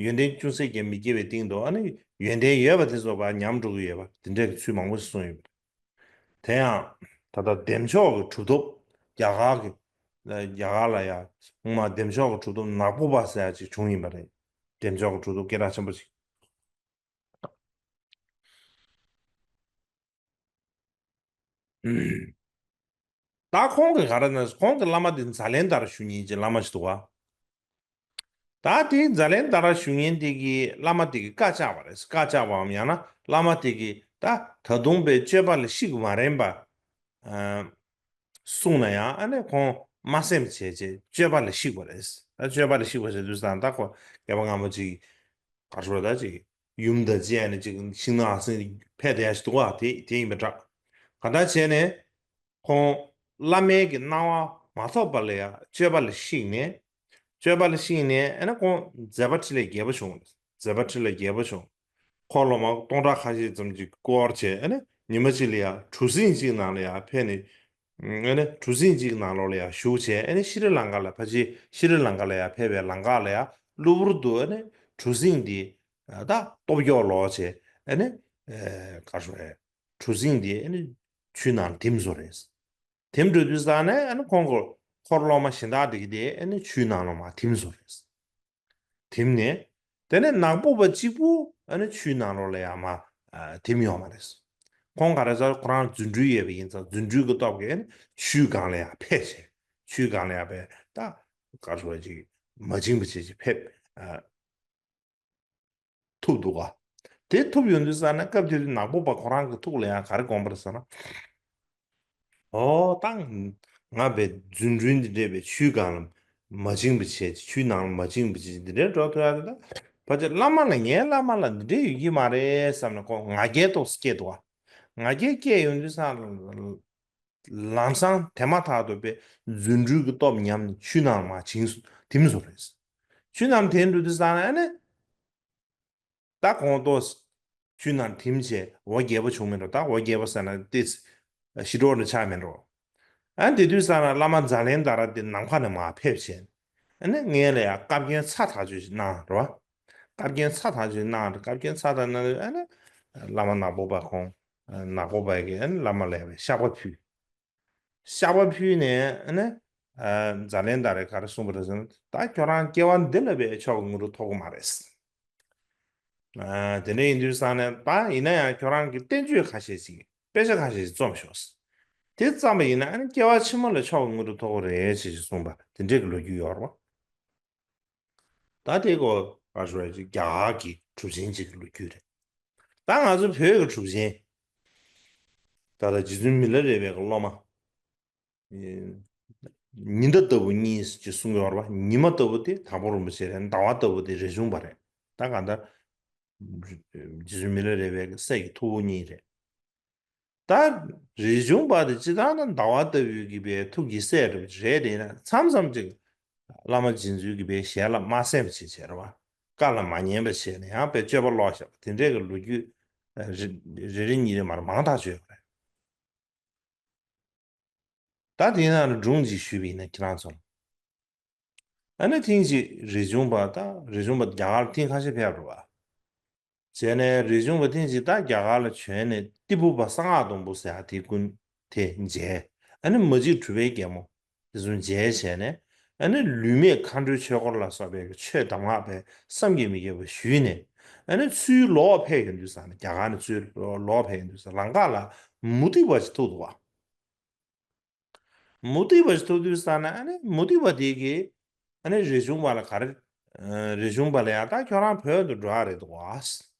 ཡོན་ཏན་ཅུང་ཟད་ཀྱང་མི་སྐྱེ་བའི་སྟེང་དུ། ཨ་ནི་ཡོན་ཏན་ཡོད་པ་དེ་ཚོ་ཕར་ཉམས་འགྲོ་གི་ཡོད་པ། དེ་འདྲ་གི་ཚུལ་མང་པོ་ཞིག་གསུངས་ཡོད་པ་རེད། དེ་ཡང་ད་ལྟ་བདེ་མཆོག་གི་གྲུབ་ཐོབ། རྒྱ་གར་གྱི་རྒྱ་གར་ལ་ཡ་སྔོན་མ་བདེ་མཆོག་གི་གྲུབ་ཐོབ་ནག་པོ་པ་ཟེར་ཡག་ཅིག་བྱུང་ཡིན་པ་རེད། བདེ་མཆོག་གི་གྲུབ་ཐོབ་སྐད་གྲགས་ཆེན་པོ་ཅིག་ད་ཁོང་གིས་ག་རེ་ན། ཁོང་གི་བླ་མ་དེ་ཛཱ་ལན་དྷ་ར་ཞུ་མཁན་གྱི་བླ་མ་ཞིག་འདུག་ག་ད་དེ་ཛཱ་ལན་དྷ་ར་ཞུ་མཁན་དེ་གིས་བླ་མ་དེ་གིས་བཀའ་བཅག་པ་རེད། བཀའ་བཅག་པའམ་ཡང་ན་བླ་མ་དེ་གིས་ད་ད་དུང་པའི་སྤྱོད་པ་ལ་ཤིག་མ་རན་པ་ཨ་གསུངས་ན་ཡང་། ཨ་ནི་ཁོང་དམའ་སེམས་བྱས་བྱས་སྤྱོད་པ་ལ་ཤིག་པ་རེད། ད་སྤྱོད་པ་ལ་ཤིག་པ་བྱེད་དུས་ཙང་། ད་ཁོ་སྐྱེ་བ་སྔ་མ་ཅིག་ག་རེ་ཟེར། ད་ཅིག་ཡུམ་དང་བཅས་ནས་ཅིག་ཤིང་ནགས་ཨ་སེང་ཕེབས་བསྡད་ཡག་ཞིག་འདུག་ག་དེ་དེ་ཡིན་པ་འདྲ། གང་ལྟར་བྱས་ནས་ཁོང་བླ་མའི་གི་གནང་བ་མ་ཐོབ་པ་ལ་ཡ་སྤྱོད་པ་ལ་ཤིག་ནས། སྤྱོད་པ་ལ་ཤིག་ནས། ཨ་ནི་ཁོང་མཛད་པ་འཕྲིན་ལས་རྒྱས་པ་བྱུང་། མཛད་པ་འཕྲིན་ལས་རྒྱས་པ་བྱུང་། འཁོར་སློབ་མ་སྟོང་ཕྲག་ཁ་ཤས་ཙམ་ཅིག་བསྐོར་བྱས། ཨ་ནི་ཉི་མ་གཅིག་ལ་ཡ་གྲུ་གཟིངས་གཅིག་ནང་ལ་ཡ་ཕེབས་ནས། ཨ་ནི་གྲུ་གཟིངས་གཅིག་ནང་ལོགས་ལ་ཡ་བཞུགས་བྱས། ཨ་ནི་ཤྲི་ལང་ཀ་ལ། ཕལ་ཆེར་ཤྲི་ལང་ཀ་ལ་ཡ་ཕེབས་པའི་ལམ་ཁ་ལ་ཡ་གློ་བུར་དུ། ཨ་ནི་གྲུ་གཟིངས་འདི་ད་སྟོབས་སྐྱོ་ལོག་བྱས། ཨ་ནི་ཨེ་ག་རེ་ཟེར། གྲུ་གཟིངས་འདི་ཨ་ནི་ཆུའི་ནང་ལ་ཐིམ་སོང་རེད། ཐིམ་འགྲོ་དུས་ཙང་ནས། ཨ་ནི་ཁོང་གི་འཁོར་སློབ་མ་གཞན་དག་དེ་གི་དེ་ཨ་ནི་ཆུའི་ནང་ལ་མར་ཐིམ་སོང་རེད། ཐིམ་ནས། དེ་ནས་ནག་པོ་པ་གཅིག་པུ་ཨ་ནི་ཆུའི་ནང་ལོགས་ལ་ཡ་མར་ཨ་ཐིམ་ཡོང་བ་རེད། ཁོང་ག་རེ་ཟེར། ཁོ་རང་རྫུ་འཕྲུལ་ཡོད་པ་ཡིན་ཙང་། རྫུ་འཕྲུལ་གྱི་སྟོབས་ཀྱིས་ཨ་ནི་ཆུའི་སྒང་ལ་ཡ་ཕེབས་བྱས། ཆུའི་སྒང་ལ་ཡ་ཕེབས། ད་ག་རེ་ཟེར། ཅིག་མ་བྱིང་བ་བྱས་ཅིག་ཕེབས་ཨ་ཐུབ་འདུག་ག་དེ་ཐུབ་ཡོང་དུས་ཙང་ནས་སྐབས་དེ་དུས་ནག་པོ་པ་ཁོ་རང་གི་ཐུགས་ལ་ཡང་ག་རེ་དགོངས་པ་རེད་ཟེར་ན། ཨོ་ད་ང་བས་རྫུ་འཕྲུལ་འདི་འདྲས་པའི་ཆུའི་སྒང་ལ་མ་བྱིང་བ་བྱས། ཆུའི་ནང་ལ་མ་བྱིང་བ་བྱས། འདི་འདྲས་འགྲོ་ཐུབ་ཡག་དེ། ད་ཕལ་ཆེར་བླ་མ་ལ། ངའི་བླ་མ་ལ་འདི་འདྲས་ཡོད་ཀྱི་མ་རེད་བསམ་ནས་ཁོ་ང་རྒྱལ་ཏོག་ཙམ་སྐྱེས་འདུག་ག་ང་རྒྱལ་སྐྱེས་ཡོང་དུས་ཙང་ལམ་སང་དེ་མ་ཐག་ཏུ་པའི་རྫུ་འཕྲུལ་གྱི་སྟོབས་ཉམས་ནས་ཆུའི་ནང་ལ་མར་བྱིང་སོང་། ཐིམ་སོང་རེད། ཆུའི་ནང་ཐིམ་འགྲོ་དུས་ཙང་ནས་ཨ་ནི། ད་ཁོང་ཏོག་ཙམ་ཆུའི་ནང་ཐིམ་བྱས་འོ་བརྒྱལ་པོ་བྱུང་མེད་འགྲོ། ད་འོ་བརྒྱལ་པོ་ཟེར་ན་ཏོག་ཙམ་ཞི་དྲག་འདྲ་ཆགས་མེད་འགྲོ། ཨ་ནི་དེ་དུས་ཙང་ནས་བླ་མ་ཛཱ་ལན་དྷ་ར་དེ་ནམ་མཁའ་ནས་མར་ཕེབས་བྱས། ཨ་ནི་ངའི་ལ་ཡང་བཀའ་བཀྱོན་ཚ་ཐག་ཆོད་ཅིག་གནང་རོགས། བཀའ་བཀྱོན་ཚ་ཐག་ཆོད་གནང་། བཀའ་བཀྱོན་ཚ་ཐག་གནང་། ཨ་ནི་བླ་མ་ནག་པོ་པ་ཁོང་། ནག་པོ་པ་གིས་ཨ་ནི་བླ་མ་ལ་ཡང་བཤགས་པ་ཕུལ། བཤགས་པ་ཕུལ་ནས་ཨ་ནི་ཨ་ཛཱ་ལན་དྷ་རས་ག་རེ་གསུངས་པ་རེད་ཟེར་ན། ད་ཁྱོད་རང་སྐྱེ་བ་འདི་ལ་བས་མཆོག་གི་དངོས་གྲུབ་ཐོབ་ཀྱི་མ་རེད། ཨ་དེ་འདྲ་ཡིན་དུས་ཙང་ནས། ད་ཡིན་ན་ཡང་ཁྱོད་རང་གིས་བསྟན་བཅོས་ཁ་ཤས་ཤིག་དཔེ་ཆ་ཁ་ཤས་ཤིག་རྩོམ་ཤོག་དེ་བརྩམས་པ་ཡིན་ན་ཨ་ནི་སྐྱེ་བ་ཕྱི་མ་ལ་མཆོག་གི་དངོས་གྲུབ་ཐོབ་ཀྱི་རེད་ཅེས་ཤིག་གསུངས་པ་དེ་འདྲས་ཀྱི་ལོ་རྒྱུས་ཡོད་རེད་པ། ད་དེ་གོ་ག་རེ་ཟེར། རྒྱ་གར་གྱི་གྲུབ་ཆེན་ཅིག་གི་ལོ་རྒྱུས་རེད། ད་ང་ཚོ་བོད་ཀྱི་གྲུབ་ཆེན། ད་ལྟ་རྗེ་བཙུན་མི་ལ་རས་པའི་གི་སློབ་མ། ཉི་ཟླ་ལྟ་བུ་གཉིས་ཅེས་གསུང་གི་ཡོད་རེད་པ། ཉི་མ་ལྟ་བུ་དེ་དྭགས་པོ་རིན་པོ་ཆེ་རེད། ཟླ་བ་ལྟ་བུ་དེ་རས་ཆུང་པ་རེད། ད་གང་ལྟར་རྗེ་བཙུན་མི་ལ་རས་པའི་གི་སྲས་ཀྱི་ཐུ་བོ་གཉིས་རེད། ད་རིག་འབྱུང་པ་དེ་ཅི་ལྟར་ན་ཟླ་བ་ལྟ་བུའི་གི་པའི་ཐུགས་ཀྱི་སྲས་རེད་པ་རེད་དེ་ན་མཚམས་མཚམས་ཅིག་བླ་མ་རྗེ་བཙུན་གྱི་པའི་ཞལ་ལ་མ་གསན་པ་བྱས་བྱས་རེད་བ། བཀའ་ལ་མ་ཉན་པ་བྱས་ནས་ཡང་པའི་སྤྱོད་པ་ལོག་བཞག་པ་དེ་འདྲའི་གི་ལོ་རྒྱུས་རེ་རེ་གཉིས་རེ་མར་མང་དག་བརྗོད་པ་རེད། ད་དེའི་ནང་ལ་སྒྲུང་ཅིག་ཞུས་པ་ཡིན་ན་ཁྱེད་རང་ཚོ་ལ། ཨ་ནི་ཐེངས་ཅིག་རིག་འབྱུང་པ་ད་རིག་འབྱུང་པ་རྒྱ་གར་ཐེངས་ཁ་ཤས་ཕེབས་རེད་བ། བྱས་ནས་རིག་འབྱུང་པ་ཐེངས་ཅིག་ད་རྒྱ་གར་ལ་བྱོན་ནས་ཏི་ཕུ་པ་གསང་སྔགས་སྡོང་པོ་ཟེར་ཡ་དེ་ཀུན་དེ་མཇལ། ཨ་ནི་མ་གཅིག་གྲུབ་པའི་རྒྱལ་མོ་དེ་ཚོ་མཇལ་བྱས་ནས་ཨ་ནི་ལུས་མེད་མཁའ་འགྲོའི་ཆོས་སྐོར་ལ་སོགས་པའི་ཆོས་གདམས་ངག་པའི་བསམ་གྱིས་མི་ཁྱབ་པ་ཞུས་ནས་ཨ་ནི་ཚུར་ལོག་ཕེབས་ཡོང་དུས་ཙང་ནས་རྒྱ་གར་ནས་ཚུར་ལོག་ཕེབས་ཡོང་དུས་ཙང་ལམ་ཁ་ལ་མུ་སྟེགས་པ་ཞིག་ཐུག་འདུག་བ། མུ་སྟེགས་པ་ཞིག་ཐུག་དུས་ཙང་ན་ཨ་ནི་མུ་སྟེགས་པ་དེ་གིས་ཨ་ནི་རིག་འབྱུང་པ་ལ་ག་རེ། ཨ། རིག་འབྱུང་པ་ལ་ཡང་ད་ཁྱོད་རང་བོད་དུ་འགྲོ་ཡ་རེད་འདུག་བ།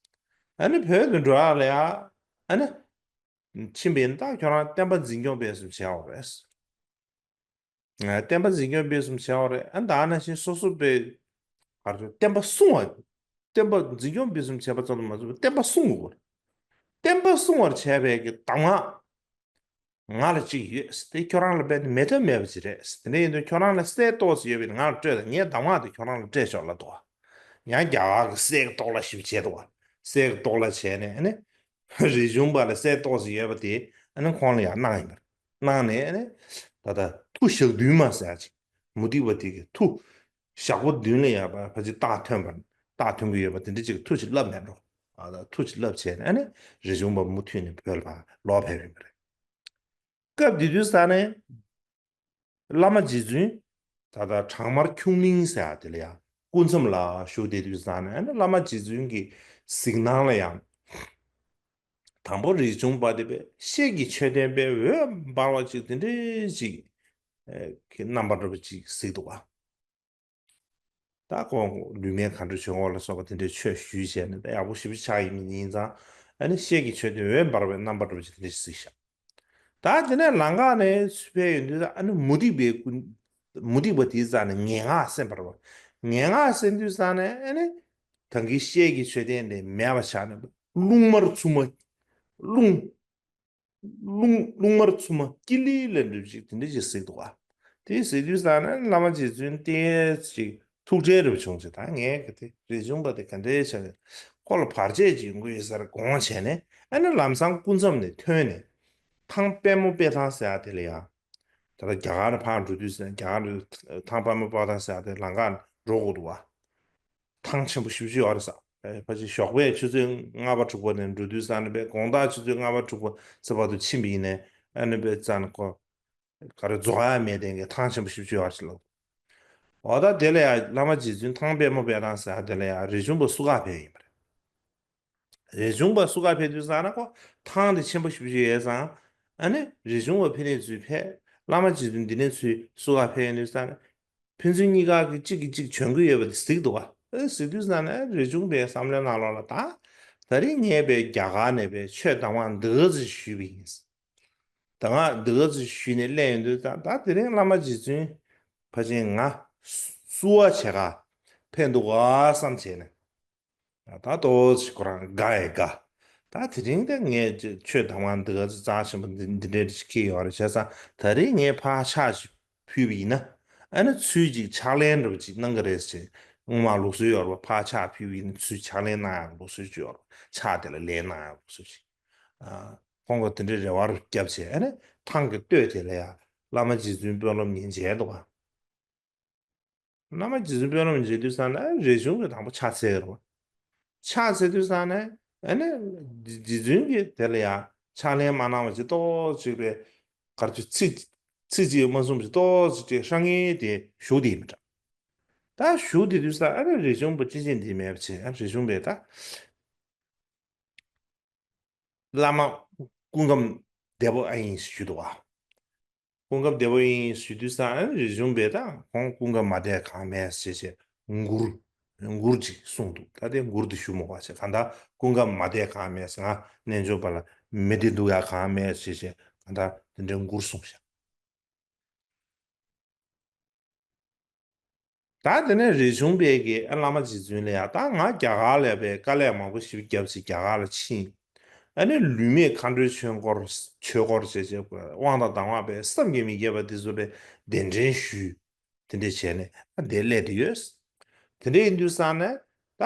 ཨ་ནི་བོད་དུ་འགྲོ་ཡ་ལ་ཡང་ཨ་ནི་ཕྱིན་པ་ཡིན་ན་ད་ཁྱོད་རང་བསྟན་པ་འཛིན་སྐྱོང་སྤེལ་གསུམ་བྱས་པ་རེད། ཨ། བསྟན་པ་འཛིན་སྐྱོང་སྤེལ་གསུམ་བྱས་པ་རེད། ཨ། ད་ནང་བཞིན་སོ་སོ་པའི་ག་རེ་བསྟན་པ་སྲུང་བ། བསྟན་པ་འཛིན་སྐྱོང་སྤེལ་གསུམ་བྱས་པ་ཙམ་དུ་མ་ཟད་པར་བསྟན་པ་སྲུང་དགོས་པ་རེད། བསྟན་པ་སྲུང་བར་བྱས་པའི་གི་གདམས་ངག་ང་ལ་གཅིག་ཡོད། དེ་ཁྱོད་རང་ལ་རྦད་དེ་མེད་ཐབས་མེད་པ་ཅིག་རེད། དེ་འདྲ་ཡིན་དུས་ཁྱོད་རང་ལ་གསེར་ཏོག་ཙམ་ཡོད་པས་ང་ལ་སྤྲོད་དང་། ངའི་གདམས་ངག་དེ་ཁྱོད་རང་ལ་སྤྲད་ཆོག་ལབ་འདུག་བ། ཡང་རྒྱ་གར་གྱི་གསེར་གྱི་ཏོག་ལ་ཞིག་བྱས་འདུག་བ། གསེར་གྱི་ཏོག་ལ་བྱས་ནས་ཨ་ནི་རིག་འབྱུང་པ་ལ་གསེར་ཏོག་ཙམ་ཡོད་པ་དེ་ཨ་ནི་ཁོང་ལ་ཡང་གནང་ཡིན་པ་རེད། གནང་ནས་ཨ་ནི་ད་ལྟ་མཐུ་ཞག་བདུན་མ་ཟེར་ཡ་ཅིག་མུ་སྟེགས་པ་དེ་གི་མཐུ་ཞག་པོ་བདུན་ལ་ཡང་ཕ་ཕལ་ཆེར་རྟགས་ཐོན་པ། རྟགས་ཐོན་གྱི་ཡོད་པ་དེ་འདྲ་ཅིག་མཐུ་ཅིག་བསླབས་མེད་འགྲོ། ཨ། ད་མཐུ་ཅིག་བསླབས་བྱས་ནས་ཨ་ནི་རིག་འབྱུང་པ་མུ་མཐུད་ནས་བོད་ལ་ཕར་ལོག་ཕེབས་ཡོད་པ་རེད། སྐབས་དེ་དུས་ས་ནས་བླ་མ་རྗེ་བཙུན་ད་ལྟ་བྲག་དམར་ཁྱུང་གླིང་ཟེར་ཡ་དེ་ལ་ཡང་སྐུ་མཚམས་ལ་བཞུགས་བསྡད་དུས་ས་ནས་ཨ་ནི་བླ་མ་རྗེ་བཙུན་གྱི་གཟིགས་སྣང་ལ་ཡང་དང་པོ་རིག་འབྱུང་པ་དེ་པས་ཤེལ་གྱི་མཆོད་རྟེན་པའི་འོད་འབར་བ་ཅིག་དེ་འདྲའི་ཅིག་གི་རྣམ་པ་འདྲ་པོ་ཅིག་གཟིགས་འདུག་བ། ད་ཁོང་ལུས་མེད་མཁའ་འགྲོའི་ཆོས་སྐོར་ལ་སོགས་པ་དེ་འདྲའི་ཆོས་ཞུས་བྱས་ནས་ད་ཡག་པོ་ཞེ་པོ་ཆགས་ཡིན་མིན་ཡིན་ཙང་ཨ་ནི་ཤེལ་གྱི་མཆོད་རྟེན་འོད་འབར་བའི་རྣམ་པ་འདྲ་པོ་ཅིག་དེ་འདྲ་ཞིག་གཟིགས་ཤག་ད་དེ་ནས་ལམ་ཁ་ནས་ཚུར་ཕེབས་ཡོང་དུས་ཨ་ནི་མུ་སྟེགས་པའི་སྐུ། མུ་སྟེགས་པ་དེའི་རྩ་ནས་ངན་སྔགས་གསན་པ་རེད་བ། ངན་སྔགས་གསན་དུས་རྩ་ནས་ཨ་ནི་ད་གིན་ཤེལ་གྱི་མཆོད་རྟེན་དེ་མེད་པ་ཆགས་ནས་རླུང་དམར་འཚུབ་མ། རླུང་རླུང་རླུང་དམར་འཚུབ་མ་ཀི་ལི་ལ་འགྲིབ་ཅིག་དེ་འདྲ་ཅིག་གཟིགས་འདུག་བ། དེ་གཟིགས་དུས་ཙང་ནས་བླ་མ་རྗེ་བཙུན་ཏོག་ཙམ་ཅིག་ཐུགས་ཁྲལ་རེ་བྱུང་ཅིག་ད་ངས་ག་དེ་རིག་འབྱུང་པ་དེ་ག་འདྲའི་ཆ་ནས་ཁོ་ལ་བར་ཆད་ཅིག་ཡོང་གི་ཡོད་ས་རེད་དགོངས་བྱས་ནས་ཨ་ནི་ལམ་སང་སྐུ་མཚམས་ནས་ཐོན་ནས་ཐང་དཔལ་མོ་དཔེ་ཐང་ཟེར་ཡ་དེ་ལ་ཡང་། ད་ལྟ་རྒྱ་གར་ནས་ཕར་འགྲོ་དུས་ཟེར་རྒྱ་གར་ནས་ཐང་དཔལ་མོ་དཔེ་ཐང་ཟེར་ཡ་དེ་ལམ་ཁ་འགྲོ་དགོས་འདུག་བ། ཐང་ཆེན་པོ་ཞེ་པོ་ཅིག་ཡོད་རེད་ཟེར། ཨེ། ཕལ་ཆེར་ཞོགས་པའི་ཆུ་ཚོད་ལྔ་པ་དྲུག་པ་ནས་འགྲོ་དུས་ཙང་ནས་པས་དགོང་དག་ཆུ་ཚོད་ལྔ་པ་དྲུག་པ་ཚེ་བར་དུ་ཕྱིན་པ་ཡིན་ནའི་ཨ་ནི་པས་ཙང་ནས་ཁོ་ག་རེ་རྫོགས་ཡ་མེད་དེ་གི་ཐང་ཆེན་པོ་ཞེ་པོ་ཅིག་ཡོད་རེད་ཟེར་ལབ། འོ་ད་དེ་ལ་ཡང་བླ་མ་རྗེ་བཙུན་ཐང་དཔལ་མོ་དཔེ་ཐང་ཟེར་ཡ་དེ་ལ་ཡང་རིག་འབྱུང་པ་བསུ་ག་ཕེབས་ཡིན་པ་རེད། རིག་འབྱུང་པ་བསུ་ག་ཕེབས་དུས་ཙང་ན་ཁོ་ཐང་དེ་ཆེན་པོ་ཞེ་པོ་ཅིག་ཡོད་ཙང་། ཨ་ནི་རིག་འབྱུང་པ་ཕེབས་ནས་ཚུར་ཕེབས། བླ་མ་རྗེ་བཙུན་འདི་ནས་ཚུར་བསུ་ག་ཕེབས་ཡོང་དུས་ཙང་ན། ཕན་ཚུན་གཉིས་ཀ་གི་གཅིག་གིས་གཅིག་བྱོན་གི་ཡོད་པ་དེ་གཟིགས་འདུག་བ། ཨ། གཟིགས་དུས་ཙང་ན་རིག་འབྱུང་པའི་བསམ་བློའི་ནང་ལོགས་ལ་ད། ད་རིང་ངས་པའི་རྒྱ་གར་ནས་པའི་ཆོས་གདམས་ངག་འདི་ག་ཚོད་ཞུས་པ་ཡིན། ད་ང་འདི་ག་ཚོད་ཞུས་ནས་སླེབས་ཡོང་དུས་ཙང་ད་དེ་རིང་བླ་མ་རྗེ་བཙུན་ཕལ་ཆེར་ང་བསུ་བ་བྱེད་ག་ཕེབས་འདུག་ག་བསམ་བྱས་ནས། ད་ཏོག་ཙམ་ཁོ་རང་དགའ་ཡི་དགའ། ད་དེ་རིང་དེ་ངས་ཆོས་གདམས་ངག་འདི་ག་ཚོད་རྩ་ཆེན་པོ་འདི་འདི་འདྲའི་ཁྱེར་ཡོང་རེད་བྱས་ཙང་ད་རིང་ངས་ཕར་ཕྱག་ཅིག་ཕུལ་བ་ཡིན་ན། ཨ་ནི་ཚུར་ཅིག་ཕྱག་ལེན་འདྲ་པོ་ཅིག་གནང་གི་རེད་ཟེར། སྔོན་མ་ལུགས་སྲོལ་ཡོད་རེད་པ། ཕར་ཕྱག་ཕུལ་བ་ཡིན་ན་ཚུར་ཕྱག་ལེན་གནང་ཡག་ལུགས་སྲོལ་ཅིག་ཡོད་རེད་པ། ཕྱག་དེ་ལ་ལན་གནང་ཡག་ལུགས་སྲོལ་ཅིག་ཨ། ཁོང་གིས་དེ་འདྲའི་རེ་བ་རུ་བརྒྱབ་བྱས་ཨ་ནི་ཐང་གི་སྟོད་དེ་ལ་ཡ་བླ་མ་རྗེ་བཙུན་དཔོན་སློབ་གཉིས་མཇལ་འདུག་ག་བླ་མ་རྗེ་བཙུན་དཔོན་སློབ་མཇལ་དུས་ཙང་ན་རིག་འབྱུང་གིས་དང་པོ་ཕྱག་འཚལ་གི་རེད་པ། ཕྱག་འཚལ་དུས་ཙང་ནས་ཨ་ནི་རྗེ་བཙུན་གྱིས་དེ་ལ་ཡང་ཕྱག་ལན་མ་གནང་བ་ཅིག་ཏོག་ཙམ་པའི་གར་གྱི་ཚིག་ཚིག་གཅིག་མ་གསུངས་པ་ཅིག་ཏོག་ཙམ་ཅིག་ཧྲང་ངེ་དེ་བཞུགས་དེ་མི་འདྲ། ད་བཞུགས་དེ་དུས་ཙང་ཨ་ནི་རིག་འབྱུང་པ་ཅི་བྱེད་འདི་མེད་པ་བྱས་ཨ་རིག་འབྱུང་པས་ད། བླ་མ་སྐུ་ཁམས་བདེ་པོ་ཨེ་ཡིན་ཞུས་འདུག་བ། སྐུ་ཁམས་བདེ་པོ་ཡིན་ཞུ་དུས་ཙང་རིག་འབྱུང་པས་ད་ཁོང་སྐུ་ཁམས་མ་བདེ་གང་མེད་ཟེར་བྱས་མགུར། མགུར་ཅིག་གསུངས་འདུག་ད་དེ་མགུར་དེ་ཞུ་མི་དགོས་པ་བྱས་གང་ལྟར་སྐུ་ཁམས་མ་བདེ་གང་མེད་ཟེར་ང་རྣལ་འབྱོར་པ་ལ་མི་བདེ་སྡུག་ཡག་གང་མེད་ཟེར་བྱས་གང་ལྟར་དེ་འདྲའི་མགུར་གསུངས་ཤག་ད་དེ་ནས་རིག་འབྱུང་པས་ཀྱིས་ཨ་བླ་མ་རྗེ་བཙུན་ལ་ཡ་ད་ང་རྒྱ་གར་ལ་བའི་དཀའ་ལས་མང་པོ་ཞིག་བརྒྱབ་ཚེ་རྒྱ་གར་ལ་ཕྱིན། ཨ་ནི་ལུས་མེད་མཁའ་འགྲོའི་ཆོས་སྐོར་ཆོས་སྐོར་བྱས་བྱས་དབང་དང་གདམས་ངག་པས་བསམ་གྱིས་མི་ཁྱབ་པ་དེ་ཚོ་ལ་གདན་འདྲེན་ཞུས། དེ་འདྲས་བྱས་ནས་ཨ་འདིར་སླེབས་བསྡད་ཡོད། དེ་འདྲས་ཡིན་དུས་ཙང་ནས་ད་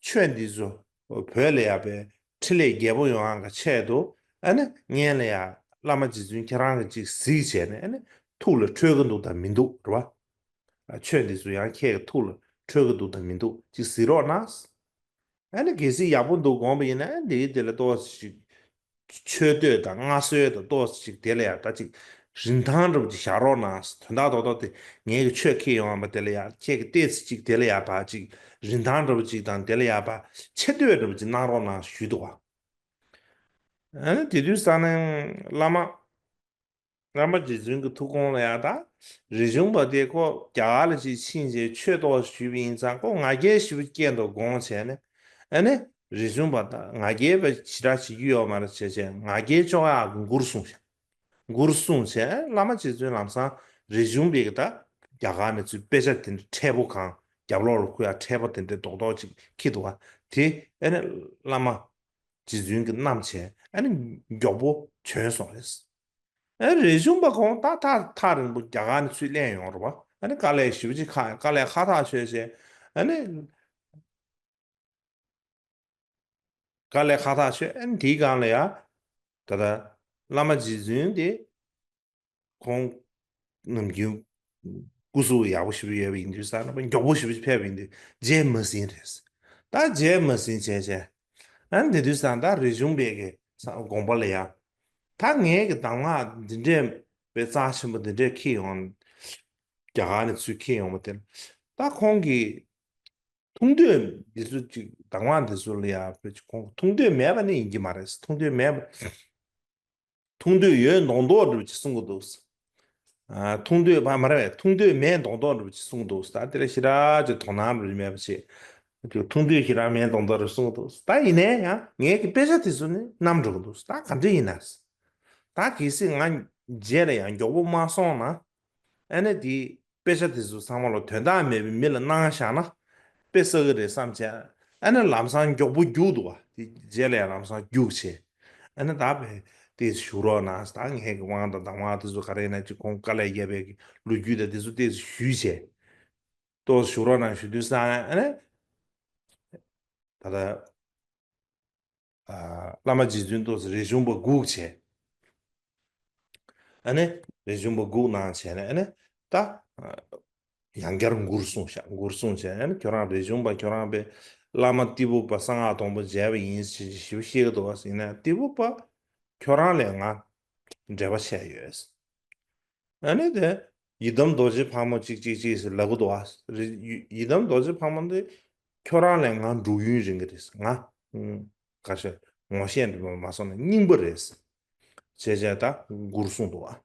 ཆོས་འདི་ཚོ་བོད་ལ་ཡ་པའི་འཕྲིན་ལས་རྒྱས་པོ་ཡོང་ཡག་གི་ཆེད་དུ་ཨ་ནི་སྔོན་ལ་ཡ་བླ་མ་རྗེ་བཙུན་ཁྱེད་རང་གིས་ཅིག་གཟིགས་བྱས་ནས་ཨ་ནི་ཐུགས་ལ་འཕྲོད་ཀྱི་འདུག་དང་མི་འདུག་རེད་བ། ཆོས་འདི་ཚོ་ཡང་ཁྱེད་ཀྱི་ཐུགས་ལ་འཕྲོད་ཀྱི་འདུག་དང་མི་འདུག་ཅིག་གཟིགས་རོགས་གནང་། ཨ་ནི་གལ་སྲིད་ཡག་པོ་འདུག་དགོངས་པ་ཡིན་ན་ཨ་འདིའི་དེ་ལ་ཏོག་ཙམ་ཅིག་མཆོད་བསྟོད་དང་མངའ་གསོལ་དང་ཏོག་ཙམ་ཅིག་དེ་ལ་ཡང་ད་ཅིག་རིན་ཐང་འདྲ་པོ་ཅིག་བཞག་རོགས་གནང་། དོན་དག་རྡོག་རྡོག་དེ་ངའི་གི་ཆོས་ཁྱེར་ཡོང་བ་དེ་ལ་ཡང་ཁྱེད་ཀྱི་ཏོག་ཙམ་ཅིག་དེ་ལ་ཡང་ཕར་ཅིག་རིན་ཐང་འདྲ་པོ་ཅིག་དང་དེ་ལ་ཡང་ཕར་ཆེ་བསྟོད་འདྲ་པོ་ཅིག་གནང་རོགས་གནང་ཞུས་འདུག་བ། ཨ་ནི་དེ་དུས་ཙ་ན་བླ་མ། བླ་མ་རྗེ་བཙུན་གྱི་ཐུགས་དགོངས་ལ་ཡང་ད་རིག་གཞུང་པ་དེ་ཁོ་རྒྱ་གར་ལ་ཅིག་ཕྱིན་རྗེས་ཆོས་ཏོག་ཙམ་ཞུས་པ་ཡིན་ཙང་ཁོ་ང་རྒྱལ་ཞེ་པོ་སྐྱེས་འདུག་དགོངས་བྱས་ནས་ཨ་ནི་རིག་གཞུང་པ་དང་ང་རྒྱལ་བས་ཞེ་དྲག་བྱེད་རྒྱུ་ཡོད་མ་རེད་བྱས་བྱས་ང་རྒྱལ་གཅོག་ཡག་གི་མགུར་གསུངས་ཤག་མགུར་གསུངས་བྱས་བླ་མ་རྗེ་བཙུན་ལམ་སང་རིག་གཞུང་པའི་གི་ད་རྒྱ་གར་ནས་ཚུར་དཔེ་ཆ་དེ་འདྲ་ཕྲན་བུ་གང་རྒྱབ་ལོགས་ལ་ཁུར་ཡག་ཕྲན་བུ་དེ་འདྲ་རྡོག་རྡོག་ཅིག་འཁྱེར་འདུག་བ། དེ་ཨ་ནི་བླ་མ་རྗེ་བཙུན་གྱིས་བསྣམས་བྱས་ཨ་ནི་མགྱོགས་པོ་བྱོན་སོང་རེད། ཨ་རིག་གཞུང་པ་ཁོང་ད་ཐག་ཐག་རིང་པོ་རྒྱ་གར་ནས་ཚུར་སླེབས་ཡོང་རེད་བ། ཨ་ནི་དཀའ་ལས་ཞེ་པོ་ཅིག་ཁག་དཀའ་ལས་ཁག་ཐག་ཆོད་བྱས་ཨ་ནི་དཀའ་ལས་ཁག་ཐག་ཆོད་ཨ་ནི་དེའི་སྒང་ལ་ཡ་ད་ལྟ་བླ་མ་རྗེ་བཙུན་དེ་ཁོང་ནམ་རྒྱུན་སྐུ་གཟུགས་ཡག་པོ་ཞེ་པོ་ཡོད་པ་ཡིན་དུས་ཙང་ན་མགྱོགས་པོ་ཞེ་པོ་ཅིག་ཕེབས་པ་ཡིན་དུས་རྗེས་མ་ཟིན་རེད། ད་རྗེས་མ་ཟིན་བྱས་བྱས་ཨ་ནི་དེ་དུས་ཙང་ད་རིག་གཞུང་པའི་གི་དགོངས་པ་ལ་ཡ། ད་ངའི་གི་གདམས་ངག་འདི་འདྲས་དཔེ་རྩ་ཆེན་པོ་འདི་འདྲས་འཁྱེར་ཡོང་། རྒྱ་གར་ནས་ཚུར་འཁྱེར་ཡོང་བ་དེ་ལ་ད་ཁོང་གིས་མཐོང་ཐོས་འདི་ཚོ་ཅིག་གདམས་ངག་འདི་ཚོ་ལ་ཡང་དཔེ་ཅིག་ཁོང་མཐོང་ཐོས་མེད་པ་ནི་ཡིན་གྱི་མ་རེད། མཐོང་ཐོས་མེད་པ། མཐོང་ཐོས་ཡོད་མདོག་མདོག་འདྲ་པོ་ཅིག་གསུང་གི་འདུག་ཨ། མཐོང་ཐོས་མ་མ་རེད་པས། མཐོང་ཐོས་མེད་མདོག་མདོག་འདྲ་པོ་ཅིག་གསུང་གི་འདུག་ད་དེ་ལ་ཞེ་དྲག་ཅིག་དོ་སྣང་འདྲ་པོ་ཅིག་མེད་པ་བྱས། མཐོང་ཐོས་ཞེ་དྲག་མེད་མདོག་མདོག་འདྲ་པོ་གསུང་གི་འདུག་ད་ཡིན་ནའི་ཡང་ངའི་གི་དཔེ་ཆ་དེ་ཚོ་ནི་བསྣམས་འགྲོ་གི་འདུག་ད་ག་འདྲ་ཡིན་ན། ད་གལ་སྲིད་ང་རྗེས་ལ་ཡང་མགྱོགས་པོ་མ་སོང་ན། ཨ་ནི་དེ་དཔེ་ཆ་དེ་ཚོ་ཚང་མ་ལ་དོན་དག་མེད་པའི་མི་ལ་གནང་བཞག་ན་དཔེ་བསགས་ཀྱི་རེད་བསམ་བྱས། ཨ་ནི་ལམ་སང་མགྱོགས་པོ་རྒྱུགས་འདུག་བ། དེ་རྗེས་ལ་ཡང་ལམ་སང་རྒྱུགས་བྱས། ཨ་ནི་ད་བས་དེ་ཞུ་རོགས་གནང་། ད་ངས་ཀྱི་དབང་དང་གདམས་ངག་དེ་ཚོ་ག་རེ་ཡིན་ན་ཅིག་ཁོང་དཀའ་ལས་བརྒྱབ་པའི་ལོ་རྒྱུས་དང་དེ་ཚོ་ཏོག་ཙམ་ཞུས་བྱས། ཏོག་ཙམ་ཞུ་རོགས་གནང་ཞུ་དུས་ཙང་ཨ་ནི། ད་ལྟ། ཨ། བླ་མ་རྗེ་བཙུན་ཏོག་ཙམ་རིག་གཞུང་པ་སྒུག་བྱས། ཨ་ནི་རིག་གཞུང་པ་སྒུག་གནང་བྱས་ནས་ཨ་ནི་ད། ཨ། ཡང་བསྐྱར་མགུར་གསུངས་ཤག་མགུར་གསུངས་བྱས་ཨ་ནི་ཁྱོད་རང་རིག་གཞུང་པ་ཁྱོད་རང་པའི་བླ་མ་ཏི་ཕུ་པ་གསང་སྔགས་སྡོང་པོ་མཇལ་བ་ཡིན་ཞེས་ཞིབ་བཤད་ཀྱི་འདུག་བ་ཡིན་ན་ཏི་ཕུ་པ་ཁྱོད་རང་ལས་ང་འབྲེལ་བ་བྱས་ཡོད། ཨ་ནི་དེ། ཡི་དམ་རྡོ་རྗེ་ཕག་མོ་གཅིག་གཅིག་གཅིག་ཟེར་ལབ་གི་འདུག་ཨ། རི་ཡི་ཡི་དམ་རྡོ་རྗེ་ཕག་མོ་འདི་ཁྱོད་རང་ལས་ང་འབྲུག་ཡུན་རིང་གི་རེད། ང་། ཨུམ། ག་ཤེད་ངོ་ཤེས་འདྲ་མ་སོང་ན་རྙིང་པ་རེད། བྱས་བྱས་ད་མགུར་གསུངས་འདུག་ཨ།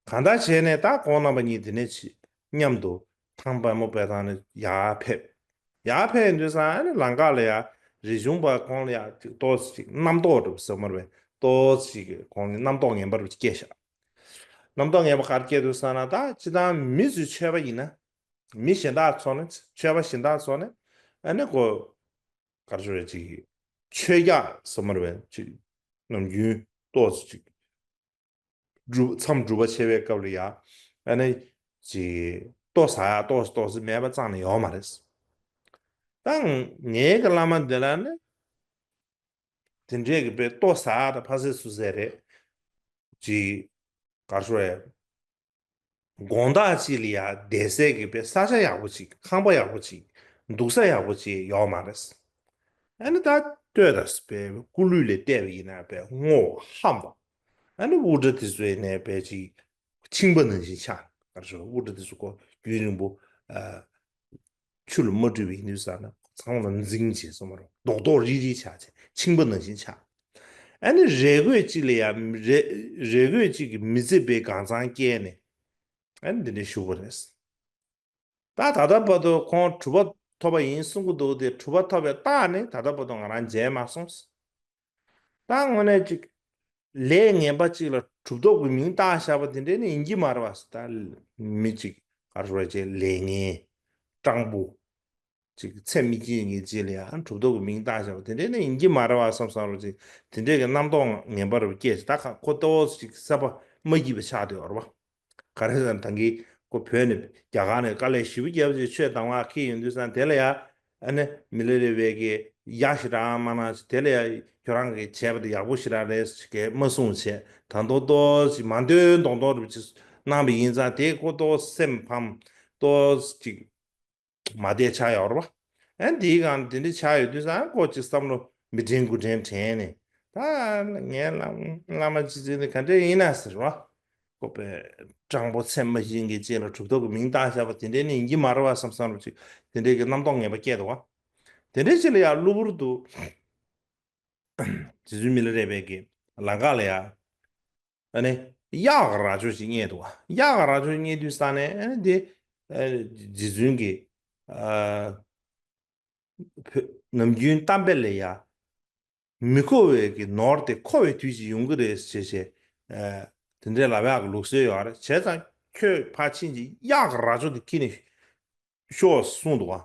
གང་ལྟར་བྱས་ནས་ད་ཁོང་རྣམ་པ་གཉིས་དེ་ནས་ཕྱི་མཉམ་དུ་ཐང་པད་མོ་དཔེ་ཐང་ནས་ཡར་ཕེབས། ཡར་ཕེབས་དུས་ཙང་ཨ་ནི་ལམ་ཁ་ལ་ཡ་རིག་གཞུང་པ་ཁོང་ལ་ཡ་ཅིག་ཏོག་ཙམ་ཅིག་རྣམ་རྟོག་འདྲ་པོ་ཟེར་མ་རེད་པས། ཏོག་ཙམ་ཅིག་ཁོང་གི་རྣམ་རྟོག་ངན་པ་འདྲ་པོ་ཅིག་སྐྱེས་ཤག་རྣམ་རྟོག་ངན་པ་ག་རེ་སྐྱེས་འདུག་ཟེར་ན་ད་སྤྱིར་བཏང་མི་ཚོའི་ཆོས་པ་ཡིན་ན། མི་གཞན་དག་ཚོ་ནི་ཆོས་པ་གཞན་དག་ཚོ་ནི་ཨ་ནི་ཁོ་ག་རེ་ཞུ་རེད་ཅིག་ཆོས་རྒྱག་ཟེར་མ་རེད་པས་ཅིག་ནམ་རྒྱུན་ཏོག་ཙམ་ཅིག་སྒྲུབ་མཚམས་སྒྲུབ་པ་བྱེད་པའི་སྐབས་ལ་ཡ་ཨ་ནི་ཅིག་ལྟོ་ཟ་ཡ་ཏོག་ཙམ་ཏོག་ཙམ་མེད་པ་ཙང་ནས་ཡོད་མ་རེད། ད་ངའི་གི་བླ་མ་འདི་ལ་ནི་དེ་འདྲས་ཀྱི་དཔེ་ལྟོ་ཟ་ཡ་དང་ཕ་སེ་སུ་སེ་རེད། ཅིག་ག་རེ་ཞུ་རེད། དགོང་དག་ཅིག་ལ་ཡ་བསྡད་སའི་གི་དཔེ་ས་ཆ་ཡག་པོ་ཅིག་ཁང་པ་ཡག་པོ་ཅིག་འདུག་ས་ཡག་པོ་ཅིག་ཡོད་མ་རེད། ཨ་ནི་ད་ལྟོས་དང་དཔེ་སྐུ་ལུས་ལ་བལྟས་པ་ཡིན་ན་དཔེ་སྔོ་ཧམ་པ། ཨ་ནི་དབུ་སྐྲ་དེ་ཚོ་ཡིན་ནའི་དཔེ་ཅིག་ཕྱིང་པ་ནང་བཞིན་ཆགས། ག་རེ་ཞུ་དབུ་སྐྲ་དེ་ཚོ་ཁོ་རྒྱུན་རིང་པོ་ཨ། ཆུ་ལ་མ་བཀྲུས་པ་ཡིན་དུས་ཙང་ན་ཚང་མ་འཛིང་བྱས་སོང་མ་རེད། རྡོག་རྡོག་རིལ་རིལ་ཆགས་བྱས་ཕྱིང་པ་ནང་བཞིན་ཆགས། ཨ་ནི་རས་གོས་གཅིག་ལ་ཡང་རས་རས་གོས་གཅིག་གིས་མི་བརྫི་བའི་གང་ཚང་བསྐྱལ་ནས་ཨ་ནི་འདི་འདྲའི་བཞུགས་པ་རེད། ད་ད་ལྟ་བར་དུ་ཁོང་གྲུབ་པ་ཐོབ་པ་ཡིན་གསུང་གི་འདུག་སྟེ་གྲུབ་པ་ཐོབ་པའི་རྟགས་ནི་ད་ལྟ་བར་དུ་ང་རང་མཇལ་མ་སོང་། ད་དངོས་གནས་ཅིག་ལས་ངན་པ་ཅིག་ལ་གྲུབ་ཐོབ་ཀྱི་མིང་བཏགས་བཞག་པ་དེ་འདྲས་ནི་ཡིན་གྱི་མ་རེད་བ། ད་མི་ཅིག་ག་རེ་ཟེར་བ་ཅིག་ལས་ངན་སྤྲང་པོ། ཅིག་ཚད་མི་ཆེན་གྱི་རྗེས་ལ་ཡང་གྲུབ་ཐོབ་ཀྱི་མིང་བཏགས་བཞག་པ་དེ་འདྲས་ནི་ཡིན་གྱི་མ་རེད་བ་བསམ་བསམ་རོ། ཅིག་དེ་འདྲས་ཀྱི་རྣམ་རྟོག་ངན་པ་རུ་སྐྱེས། ད་ཁ་ཁོ་ལྟ་བུ་ཅིག་བསམ་པ་མ་སྐྱིད་པ་ཆགས་བསྡད་ཡོད་རེད་བ། ག་རེ་ཟེར་ན་ད་གིན་ཁོ་བོད་ནས་རྒྱ་གར་ནས་དཀའ་ལས་ཞེ་པོ་བརྒྱབ་བྱས་ཆོས་དང་བ་ཁྱེར་ཡོང་དུས་ཙང་དེ་ལ་ཡ། ཨ་ནི་མི་ལ་རས་པའི་གི་ཡ་ཞེ་དྲག་མ་གནང་། དེ་ལ་ཡ་ཁྱོད་རང་གིས་བྱས་པ་དེ་ཡག་པོ་ཞེ་དྲག་རེད་ཟེར་གི་མ་གསུངས་བྱས། ད་དུང་ཏོག་ཙམ་མ་འདོད་མདོག་མདོག་རུ་ཅིག་གནང་བ་ཡིན་ཙང་དེ་ཁོ་ཏོག་སེམས་ཕམ། ཏོག་ཙམ་ཅིག་མ་བདེ་ཆགས་ཡོད་རེད་བ། ཨ་འདིའི་སྒང་དེ་འདྲ་ཆགས་ཡོད་དུས་ཙང་ཁོ་ཅིག་བསམ་བློ་མི་དྲན་དགུ་དྲན་དྲན་ནས། ད་ངའི་བླ་བླ་མ་རྗེ་བཙུན་དེ་ག་འདྲ་ཡིན་ན་ཟེར་བ། ཁོ་པའི་སྤྲང་པོ་ཚད་མ་ཆེན་གྱི་རྗེས་ལ་གྲུབ་ཐོབ་ཀྱི་མིང་བཏགས་བཞག་པ་དེ་འདྲའི་ནི་ཡིན་གྱི་མ་རེད་བ་བསམ་བསམ་རུ་ཅིག་དེ་འདྲའི་གི་རྣམ་རྟོག་ངན་པ་སྐྱེས་འདུག་བ། དེ་འདྲའི་ཅིག་ལ་ཡང་གློ་བུར་དུ་རྗེ་བཙུན་མི་ལ་རས་པའི་གི་ལམ་ཁ་ལ་ཡ། ཨ་ནི་གཡག་རྭ་ཅོ་ཞིག་རྙེད་འདུག་བ། གཡག་རྭ་ཅོ་རྙེད་དུས་ཙང་ནས་ཨ་ནི་དེ་ཨ་རྗེ་བཙུན་གྱི་ཨ་བོད་ནམ་རྒྱུན་གཏམ་དཔེ་ལ་ཡ། མི་ཁོ་བའི་གི་ནོར་དེ་ཁོ་བའི་དུས་ཀྱི་ཡོང་གི་རེད་ཅེས་བྱས། ཨ་དེ་འདྲའི་ལབ་ཡག་གི་ལུགས་སྲོལ་ཡོད་རེད། བྱས་ཙང་ཁྱོད་ཕར་ཕྱིན་གྱི་གཡག་གི་རྭ་ཅོ་དེ་ཁྱེར་ནས་ཤོག་གསུངས་འདུག་བ།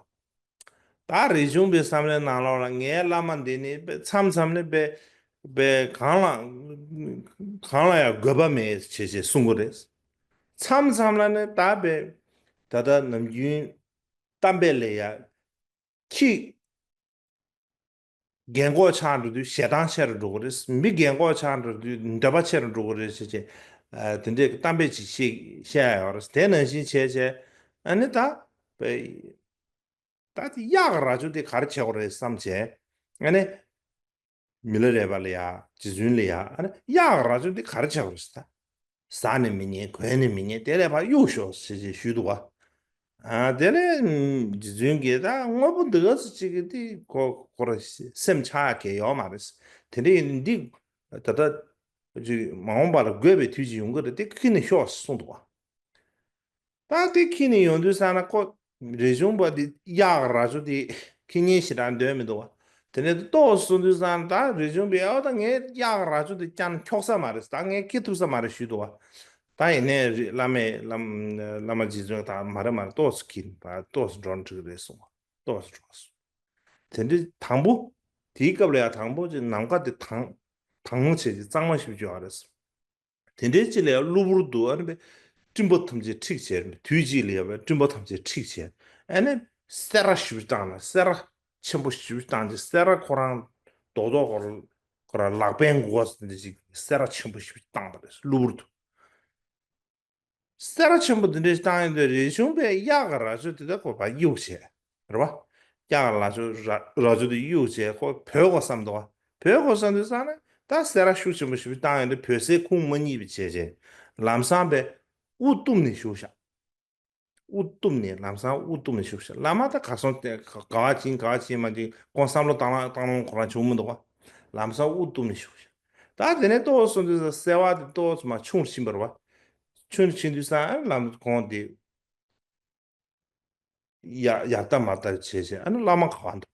ད་རིག་གཞུང་པའི་བསམ་བློའི་ནང་ལོགས་ལ་ངའི་བླ་མ་འདི་ནི་མཚམས་མཚམས་ནི་པའི་པའི་གང་ལ་གང་ལ་ཡང་དགོས་པ་མེད་ཅེས་བྱས་གསུང་གི་རེད། མཚམས་མཚམས་ལ་ནི་ད་པའི་ད་ལྟ་ནམ་རྒྱུན་གཏམ་དཔེ་ལ་ཡ། ཁྱི་རྒན་གོག་ཆགས་འགྲོ་དུས་ཞེ་སྡང་ཆེ་རུ་འགྲོ་གི་རེད། མི་རྒན་གོག་ཆགས་འགྲོ་དུས་འདོད་པ་ཆེ་རུ་འགྲོ་གི་རེད་ཟེར་བྱས། ཨ་དེ་འདྲའི་གཏམ་དཔེ་ཅིག་བཤད་བཤད་ཡ་ཡོད་རེད། དེ་ནང་བཞིན་བྱས་བྱས་ཨ་ནི་ད་པའི་ད་དེ་གཡག་གི་རྭ་ཅོ་དེ་ག་རེ་བྱེད་དགོས་རེད་བསམ་བྱས། ཨ་ནི་མི་ལ་རས་པ་ལ་ཡ་རྗེ་བཙུན་ལ་ཡ། ཨ་ནི་གཡག་གི་རྭ་ཅོ་དེ་ག་རེ་བྱེད་དགོས་རེད་ཟེར། ད་ཟ་ནི་མི་ཉན། གོན་ནི་མི་ཉན། དེ་ལས་ཕར་གཡུག་ཤོག་ཟེར་ཞེས་ཞུས་འདུག་བ། ཨ་དེ་ལས་རྗེ་བཙུན་གྱིས་ད་དངོས་པོ་འདི་ག་ཚོད་ཅིག་གི་དེ་ཁོ་ཁོ་ར་སེམས་ཆགས་ཡ་གང་ཡོད་མ་རེད། དེ་འདྲ་ཡིན་འདི་ད་ལྟ་ཅིག་མ་འོངས་པ་ལ་དགོས་པའི་དུས་ཅིག་ཡོང་གི་རེད། དེ་ཁྱེར་ནས་ཤོག་གསུངས་འདུག་བ། ད་དེ་ཁྱེར་ནས་ཡོང་དུས་ཙང་ན་ཁོ་རིག་གཞུང་པ་དེ་གཡག་རྭ་ཅོ་དེ་ཁྱེར་ཉན་ཞེ་དྲག་འདོད་མི་འདུག་བ། དེ་ནས་ཏོག་ཙམ་སོང་དུས་ཙང་ན་ད་རིག་གཞུང་པས་ཨོ་ད་ངའི་གཡག་རྭ་ཅོ་དེ་ཀྱང་འཁྱོག་ས་མ་རེད། ད་ངས་ཁྱེར་ཐུབ་ས་མ་རེད་ཞུས་འདུག་བ། ད་ཡིན་ནའི་རི་བླ་མས་བླ་མ་བླ་མ་རྗེ་བཙུན་ད་མ་རེད་མ་རེད། ཏོག་ཙམ་ཁྱེར་ད་ཏོག་ཙམ་འགྲོ་ན་འགྲིག་གི་རེད་གསུངས་བ། ཏོག་ཙམ་འགྲོ་གསུངས། དེ་འདྲའི་དང་པོ། དེའི་སྐབས་ལ་ཡང་དང་པོ་ཅིག་ནམ་མཁའ་དེ་དྭངས་དྭངས་མོ་བྱས་ཅིག་གཙང་མ་ཞིག་བྱུང་བ་རེད། དེ་འདྲའི་ཅིག་ལ་ཡང་གློ་བུར་དུ་ཨ་ནི་པའི་སྤྲིན་པ་ཐམས་ཅད་འཁྲིགས་བྱས། དུས་གཅིག་ལ་ཡང་པའི་སྤྲིན་པ་ཐམས་ཅད་འཁྲིགས་བྱས། ཨ་ནི་སེ་ར་ཞེ་པོ་བཏང་ནས་སེ་ར་ཆེན་པོ་ཞེ་པོ་བཏང་རྗེས་སེ་ར་ཁོ་རང་རྡོག་རྡོག་ཁོ་རང་ཁོ་རང་ལག་པའི་མགོ་ཟེར་འདི་ཅིག་སེ་ར་ཆེན་པོ་ཞེ་པོ་བཏང་པ་རེད། གློ་བུར་དུ། སེ་ར་ཆེན་པོ་འདི་འདྲ་ཞིག་བཏང་ཡོང་དུས་རིག་གཞུང་པས་གཡག་གི་རྭ་ཅོ་དེ་དག་ཁོ་ཕར་གཡུག་བྱས། རེད་བ། གཡག་གི་རྭ་ཅོ་རྭ་རྭ་ཅོ་དེ་གཡུག་བྱས་ཁོ་བྲོས་དགོས་བསམ་འདུག་བ། བྲོས་དགོས་བསམ་དུས་ཙང་ནས་ད་སེ་ར་ཤུགས་ཆེན་པོ་ཞིག་བཏང་ཡོང་དུས་བྲོས་སའི་ཁུངས་མ་རྙེད་པ་བྱས་བྱས། ལམ་སང་པས་དབུ་བཏུམས་ནས་བཞུགས་ཤག་དབུ་བཏུམས་ནས་ལམ་སང་དབུ་བཏུམས་ནས་བཞུགས་ཤག་བླ་མ་ད་གར་སོང་སྟེ་ག་ག་བ་ཕྱིན་ག་བ་ཕྱིན་མ་ཕྱིན་ཁོང་བསམ་བློ་བཏང་ལ་བཏང་ལོང་ཁོ་རང་བྱུང་མི་འདུག་བ། ལམ་སང་དབུ་བཏུམས་ནས་བཞུགས་ཤག་ད་དེ་ནས་ཏོག་ཙམ་སོང་དུས་སེ་བ་དེ་ཏོག་ཙམ་མར་ཆུང་རུ་ཕྱིན་པ་རེད་བ། ཆུང་རུ་ཕྱིན་དུས་ཙང་ཨ་ལམ་ཁོང་དེ་ཡར་ཡར་ལྟ་མར་ལྟ་བྱས་བྱས་ཨ་ནི་བླ་མ་ག་བ་འདུག་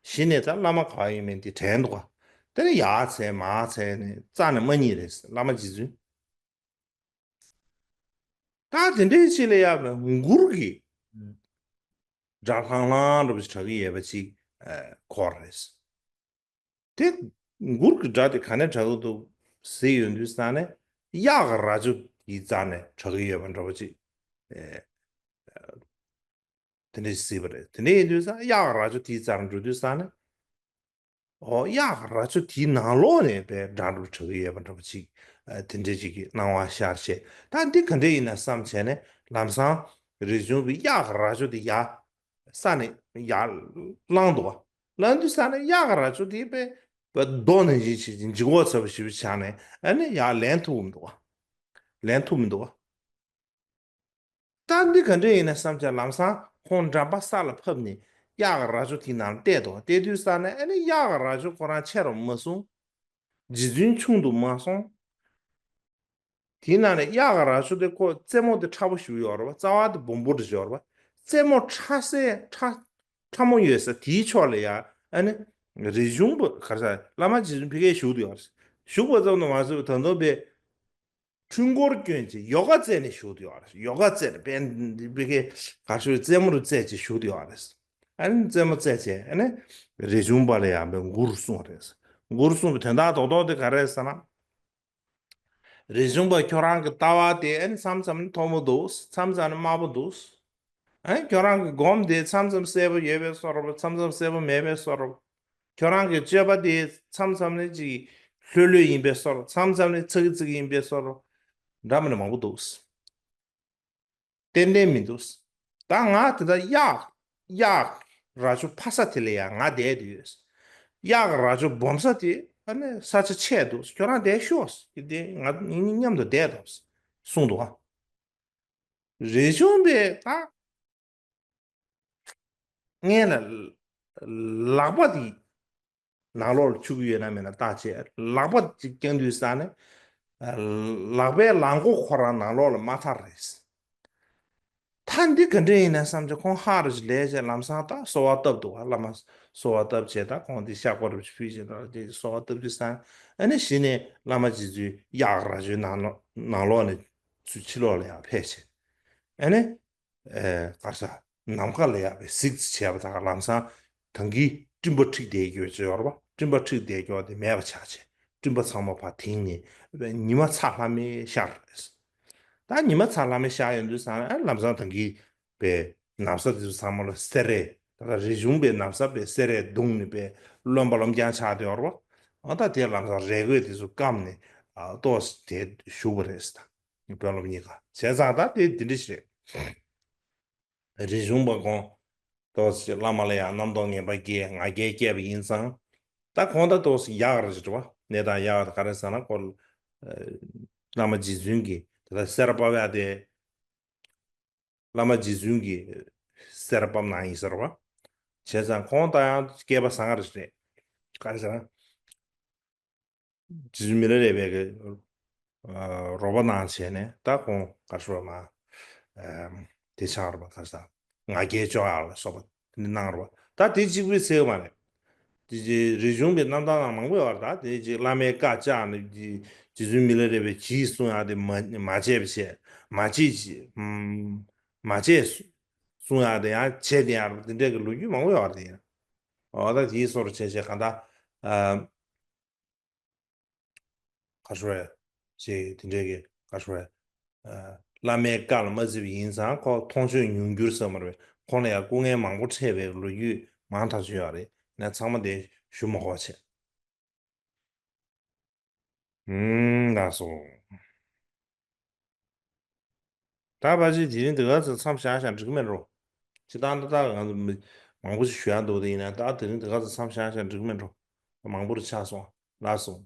གཞི་ནས་ད་བླ་མ་ག་བ་ཡིན་མིན་དེ་དྲན་འདུག་ག་དེ་ནས་ཡར་འཚོལ་མར་འཚོལ་ནས་རྩ་ནས་མ་རྙེད་རེད། བླ་མ་རྗེ་བཙུན། ད་དེ་འདྲའི་ཅིག་ལ་ཡ་མགུར་གྱི་སྒྲ་ལྷང་ལྷང་འདྲ་པོ་ཞིག་གྲགས་ཀྱི་ཡོད་པ་ཅིག་ཨ་གོ་རེད། དེ་མགུར་གྱི་སྒྲ་དེ་ག་ནས་གྲགས་ཀྱི་འདུག་ཟེར་ཡོང་དུས་ཙང་ནས་གཡག་གི་རྭ་ཅོ་དེའི་རྩ་ནས་གྲགས་ཀྱི་ཡོད་པ་འདྲ་པོ་ཅིག་ཨེ་དེ་འདྲ་ཞིག་གཟིགས་པ་རེད། དེ་འདྲ་ཡིན་དུས་ཙང་གཡག་གི་རྭ་ཅོ་དེའི་རྩ་ནས་འགྲོ་དུས་ཙང་ནས། ཨོ་གཡག་རྭ་ཅོ་དེའི་ནང་ལོགས་ནས་པའི་སྒྲ་འདྲ་གྲགས་ཀྱི་ཡོད་པ་འདྲ་པོ་ཅིག་ཨ་དེ་འདྲའི་ཅིག་གི་སྣང་བ་ཤར་བྱས། ད་འདི་ག་འདྲ་ཡིན་ན་བསམ་བྱས་ནས་ལམ་སང་རི་ཆུང་པའི་གཡག་རྭ་ཅོ་དེ་ཡར་ས་ནས་ཡར་བླངས་འདུག་བ། བླངས་དུས་ས་ནས་གཡག་རྭ་ཅོ་དེ་པའི་པའི་རྡོ་ནང་བཞིན་བྱས་ཅིག་ལྗིད་ཁོག་ཚ་པོ་ཞེ་པོ་ཆགས་ནས་ཨ་ནི་ཡར་ལེན་ཐུབ་མི་འདུག་བ། ལེན་ཐུབ་མི་འདུག་བ། ད་འདི་ག་འདྲ་ཡིན་ན་བསམ་བྱས་ལམ་སང་ཁོང་འགྲམ་པ་ས་ལ་ཕབ་ནས་གཡག་རྭ་ཅོ་དེའི་ནང་བལྟས་འདུག་བལྟས་དུས་ཙང་ནས་ཨ་ནི་གཡག་རྭ་ཅོ་ཁོ་རང་ཆེ་རུ་མ་སོང་། རྗེ་བཙུན་ཆུང་དུ་མ་སོང་། དེའི་ནང་ནས་གཡག་རྭ་ཅོ་དེ་ཁོ་རྩེ་མོ་དེ་ཕྲ་པོ་ཞིག་ཡོད་རེད་བ། རྩ་བ་དེ་སྦོམ་པོ་རེ་ཡོད་རེད་བ། རྩེ་མོ་ཕྲ་སའི་ཕྲ་ཕྲ་མོ་ཡོད་ས་དེའི་ཕྱོགས་ལ་ཡ་ཨ་ནི་རིག་གཞུང་པ་ག་རེ་ཟ་བླ་མ་རྗེ་བཙུན་ཕ་གིར་བཞུགས་བསྡད་ཡོད་རེད། བཞུགས་པ་ཙམ་དུ་མ་ཟད་པའི་ད་དུང་པའི་འཕྲུལ་འཁོར་བསྐྱོན་བྱས་ཡོ་ག་རྩེ་ནས་བཞུགས་བསྡད་ཡོད་རེད། ཡོ་ག་རྩེ་ནས་པའི་པའི་གི་ག་ཤོད་རྩེ་མོ་རུ་རྩེ་བྱས་བཞུགས་བསྡད་ཡོད་རེད། ཨ་ནི་རྩེད་མོ་རྩེས་བྱས། ཨ་ནི་རས་ཆུང་པ་ལ་ཡང་མགུར་གསུངས་པ་རེད། མགུར་གསུངས་པའི་དོན་དག་རྡོག་རྡོག་དེ་ག་རེ་རེད་ཟེར་ན། རས་ཆུང་པ་ཁྱོད་རང་གི་ལྟ་བ་དེ་ཨ་ནི་མཚམས་མཚམས་ནི་མཐོ་པོ་འདུག་མཚམས་མཚམས་ནི་དམའ་པོ་འདུག་ཨ་ནི་ཁྱོད་རང་གི་སྒོམ་དེ་མཚམས་མཚམས་གསལ་པོ་ཡོད་པའི་བཟོ་འདྲ། མཚམས་མཚམས་གསལ་པོ་མེད་པའི་བཟོ་འདྲ། ཁྱོད་རང་གི་སྤྱོད་པ་དེ་མཚམས་མཚམས་ནི་ཅིག་ལྷོད་ལྷོད་ཡིན་པའི་བཟོ་འདྲ། མཚམས་མཚམས་ནི་ཚ་གི་ཚི་གི་ཡིན་པའི་བཟོ་འདྲ། འདྲ་མི་འདྲ་མང་པོ་འདུག་ཏན་ཏན་མི་འདུག་ད་ང་དེ་ལྟར་གཡག་གཡག་རྭ་ཅོ་ཕ་ས་དེ་ལ་ཡང་ང་བསྡད་དུས། གཡག་རྭ་ཅོ་སྦོམ་ས་དེ་ཨ་ནི་ས་ཆ་ཆད་འདུག་ཁྱོད་རང་བསྡད་ཤོག་དེ་ང་གཉིས་མཉམ་དུ་བསྡད་དང་གསུངས་འདུག་ཨ། རས་ཆུང་པས་ད་སྔས་ལ་ལག་པ་དེ་ནང་ལོགས་ལ་འཆུག་གི་ཡོད་ན་མེད་ན་བརྟག་བྱས། ལག་པ་ཅིག་བརྐྱངས་དུས་ཙ་ནས་ལག་པའི་ལག་མགོ་ཁོ་རང་ནང་ལོགས་ལ་མ་ཐར་རེད། ད་འདི་ག་འདྲ་ཡིན་ན་བསམ་བྱས་ཁོང་ཧ་རུ་ཅིག་ལས་བྱས། ལམ་སང་ད་གསོལ་བ་བཏབ་འདུག་བ། བླ་མ་གསོལ་བ་བཏབ་བྱས། ད་ཁོང་འདི་ཤག་པ་རུ་ཅིག་ཕུལ་བྱས། ད་དེ་གསོལ་བ་བཏབ་དུས་ཙ་ཨ་ནི་གཞི་ནས་བླ་མ་རྗེ་བཙུན་གཡག་རྭ་ཅོའི་ནང་ལོགས་ནས་ཚུར་ཕྱི་ལོགས་ལ་ཡར་ཕེབས་བྱས། ཨ་ནི། ཨེ། ག་རེ་ཟ། ནམ་མཁའ་ལ་ཡར་བའི་གཟིགས་བྱས་པ་དང་། ལམ་སང་ད་གིན་སྤྲིན་པ་འཁྲིགས་བསྡད་ཀྱོག་ཅིག་ཡོད་རེད་པ། སྤྲིན་པ་འཁྲིགས་བསྡད་ཀྱོག་དེ་མེད་པ་ཆགས་བྱས། སྤྲིན་པ་ཚང་མ་ཕར་དེངས་ནས་ཉི་མ་ཚ་ལྷམ་མེ་ཤར་རེད། ད་ཉི་མ་ཚ་ལྷམ་མེ་ཤར་ཡོང་དུས་ཙ་ན་ཨ་ལམ་སང་ད་གིན་པའི་ན་བཟའ་དེ་ཚོ་ཚང་མ་ལ་སེར་རས། ད་ལྟ་རས་ཆུང་པའི་ན་བཟའ་པའི་སེར་རས་བརྡུངས་ནས་པའི་རློན་པ་རློན་རྐྱང་ཆགས་བསྡད་ཡོད་རེད་པ། ཨ་ད་དེ་ལམ་སང་རས་གོས་དེ་ཚོ་བསྐམས་ནས་ཨ་ཏོག་ཙམ་དེ་བཞུགས་པ་རེད་ཟེར། ད་དཔོན་སློབ་གཉིས་ཀ་བྱས་ཙང་ད་དེ་འདི་འདྲ་ཞིག་རེད། རས་ཆུང་པ་ཁོང་ཏོག་ཙམ་བླ་མ་ལ་ཡང་རྣམ་རྟོག་ངན་པ་སྐྱེས། ང་རྒྱལ་སྐྱེས་པ་ཡིན་ཙང་། ད་ཁོང་ད་ཏོག་ཙམ་གཡག་རྭ་ཅོ་རེད་པ། གནས་སྟངས་གཡག་ག་རེ་ཟེར་ན་ཁོ་བླ་མ་རྗེ་བཙུན་གྱིས་ད་ལྟ་སེར་པ་བ་དེ། བླ་མ་རྗེ་བཙུན་གྱིས་སེར་པ་ནང་ཡིན་ཟེར་བ། བྱས་ཙང་ཁོང་ད་ཡང་སྐལ་པ་བཟང་ང་རེ་རེད། ག་རེ་ཟེར་ན། རྗེ་བཙུན་མི་ལ་རས་པའི་གི་ཨ་རོགས་པ་ནང་བྱས་ནས། ད་ཁོང་ག་རེ་ཟེར་བ་མ། ཨ་དེ་ཆགས་རེད་པ། ག་རེ་ཟེར། ང་རྒྱལ་བཅོ་ཡག་ལ་སོགས་པ་དེ་འདྲ་གནང་རེད་པ། ད་དེ་གཅིག་པུས་ཚད་ཡོད་མ་རེད། དེ་རྗེ་རས་ཆུང་པའི་རྣམ་ཐར་ནང་མང་པོ་ཡོད་རེད། ད་དེ་རྗེ་བླ་མའི་བཀའ་བཅག་ནས་རྗེ་བཙུན་མི་ལ་རས་པས་ཇི་གསུང་ཡག་དེ་མ་མ་བྱས་པ་བྱས། མ་བྱེད་ཅིག་མ་བྱས་གསུང་ཡག་དེ་ཡང་བྱས་བསྡད་ཡག་རེད། དེ་འདྲའི་གི་ལོ་རྒྱུས་མང་པོ་ཡོད་རེད། དེ་ཡང་འོ་ད་དེའི་སོར་བྱས་བྱས་གང་ལྟར་ཨ་ག་རེ་ཟེར་བས། ཅེས་དེ་འདྲའི་གི་ག་རེ་ཟེར་བས། ཨ་བླ་མའི་བཀའ་ལ་མ་བརྩི་བ་ཡིན་ཙང་ཁོ་མཐོང་ཆོས་མྱོང་འགྱུར་ཟེར་མ་རེད་པས། ཁོང་ལ་ཡང་སྐུ་ངལ་མང་པོ་འཕྲད་པའི་ལོ་རྒྱུས་མང་ཐག་ཆོད་ཡོད་རེད། ཡིན་ན་ཚང་མ་དེ་ཞུ་མ་དགོས་བྱས། ཨུམ། ལགས་སོ། ད་ཕལ་ཆེར་དེ་རིང་འདི་ག་ཚོད་མཚམས་བཞག་བཞག་འགྲིག་མེད་འགྲོ། སྤྱིར་བཏང་ཏག་ཏག་ང་ཚོ་མི་མང་པོ་ཞིག་ཞུ་ཡག་འདུག་དེ་ཡིན་ན་ད་དེ་རིང་འདི་ག་ཚོད་མཚམས་བཞག་བཞག་འགྲིག་མེད་འགྲོ། མང་པོ་རུ་ཆགས་སོང་། ལགས་སོ།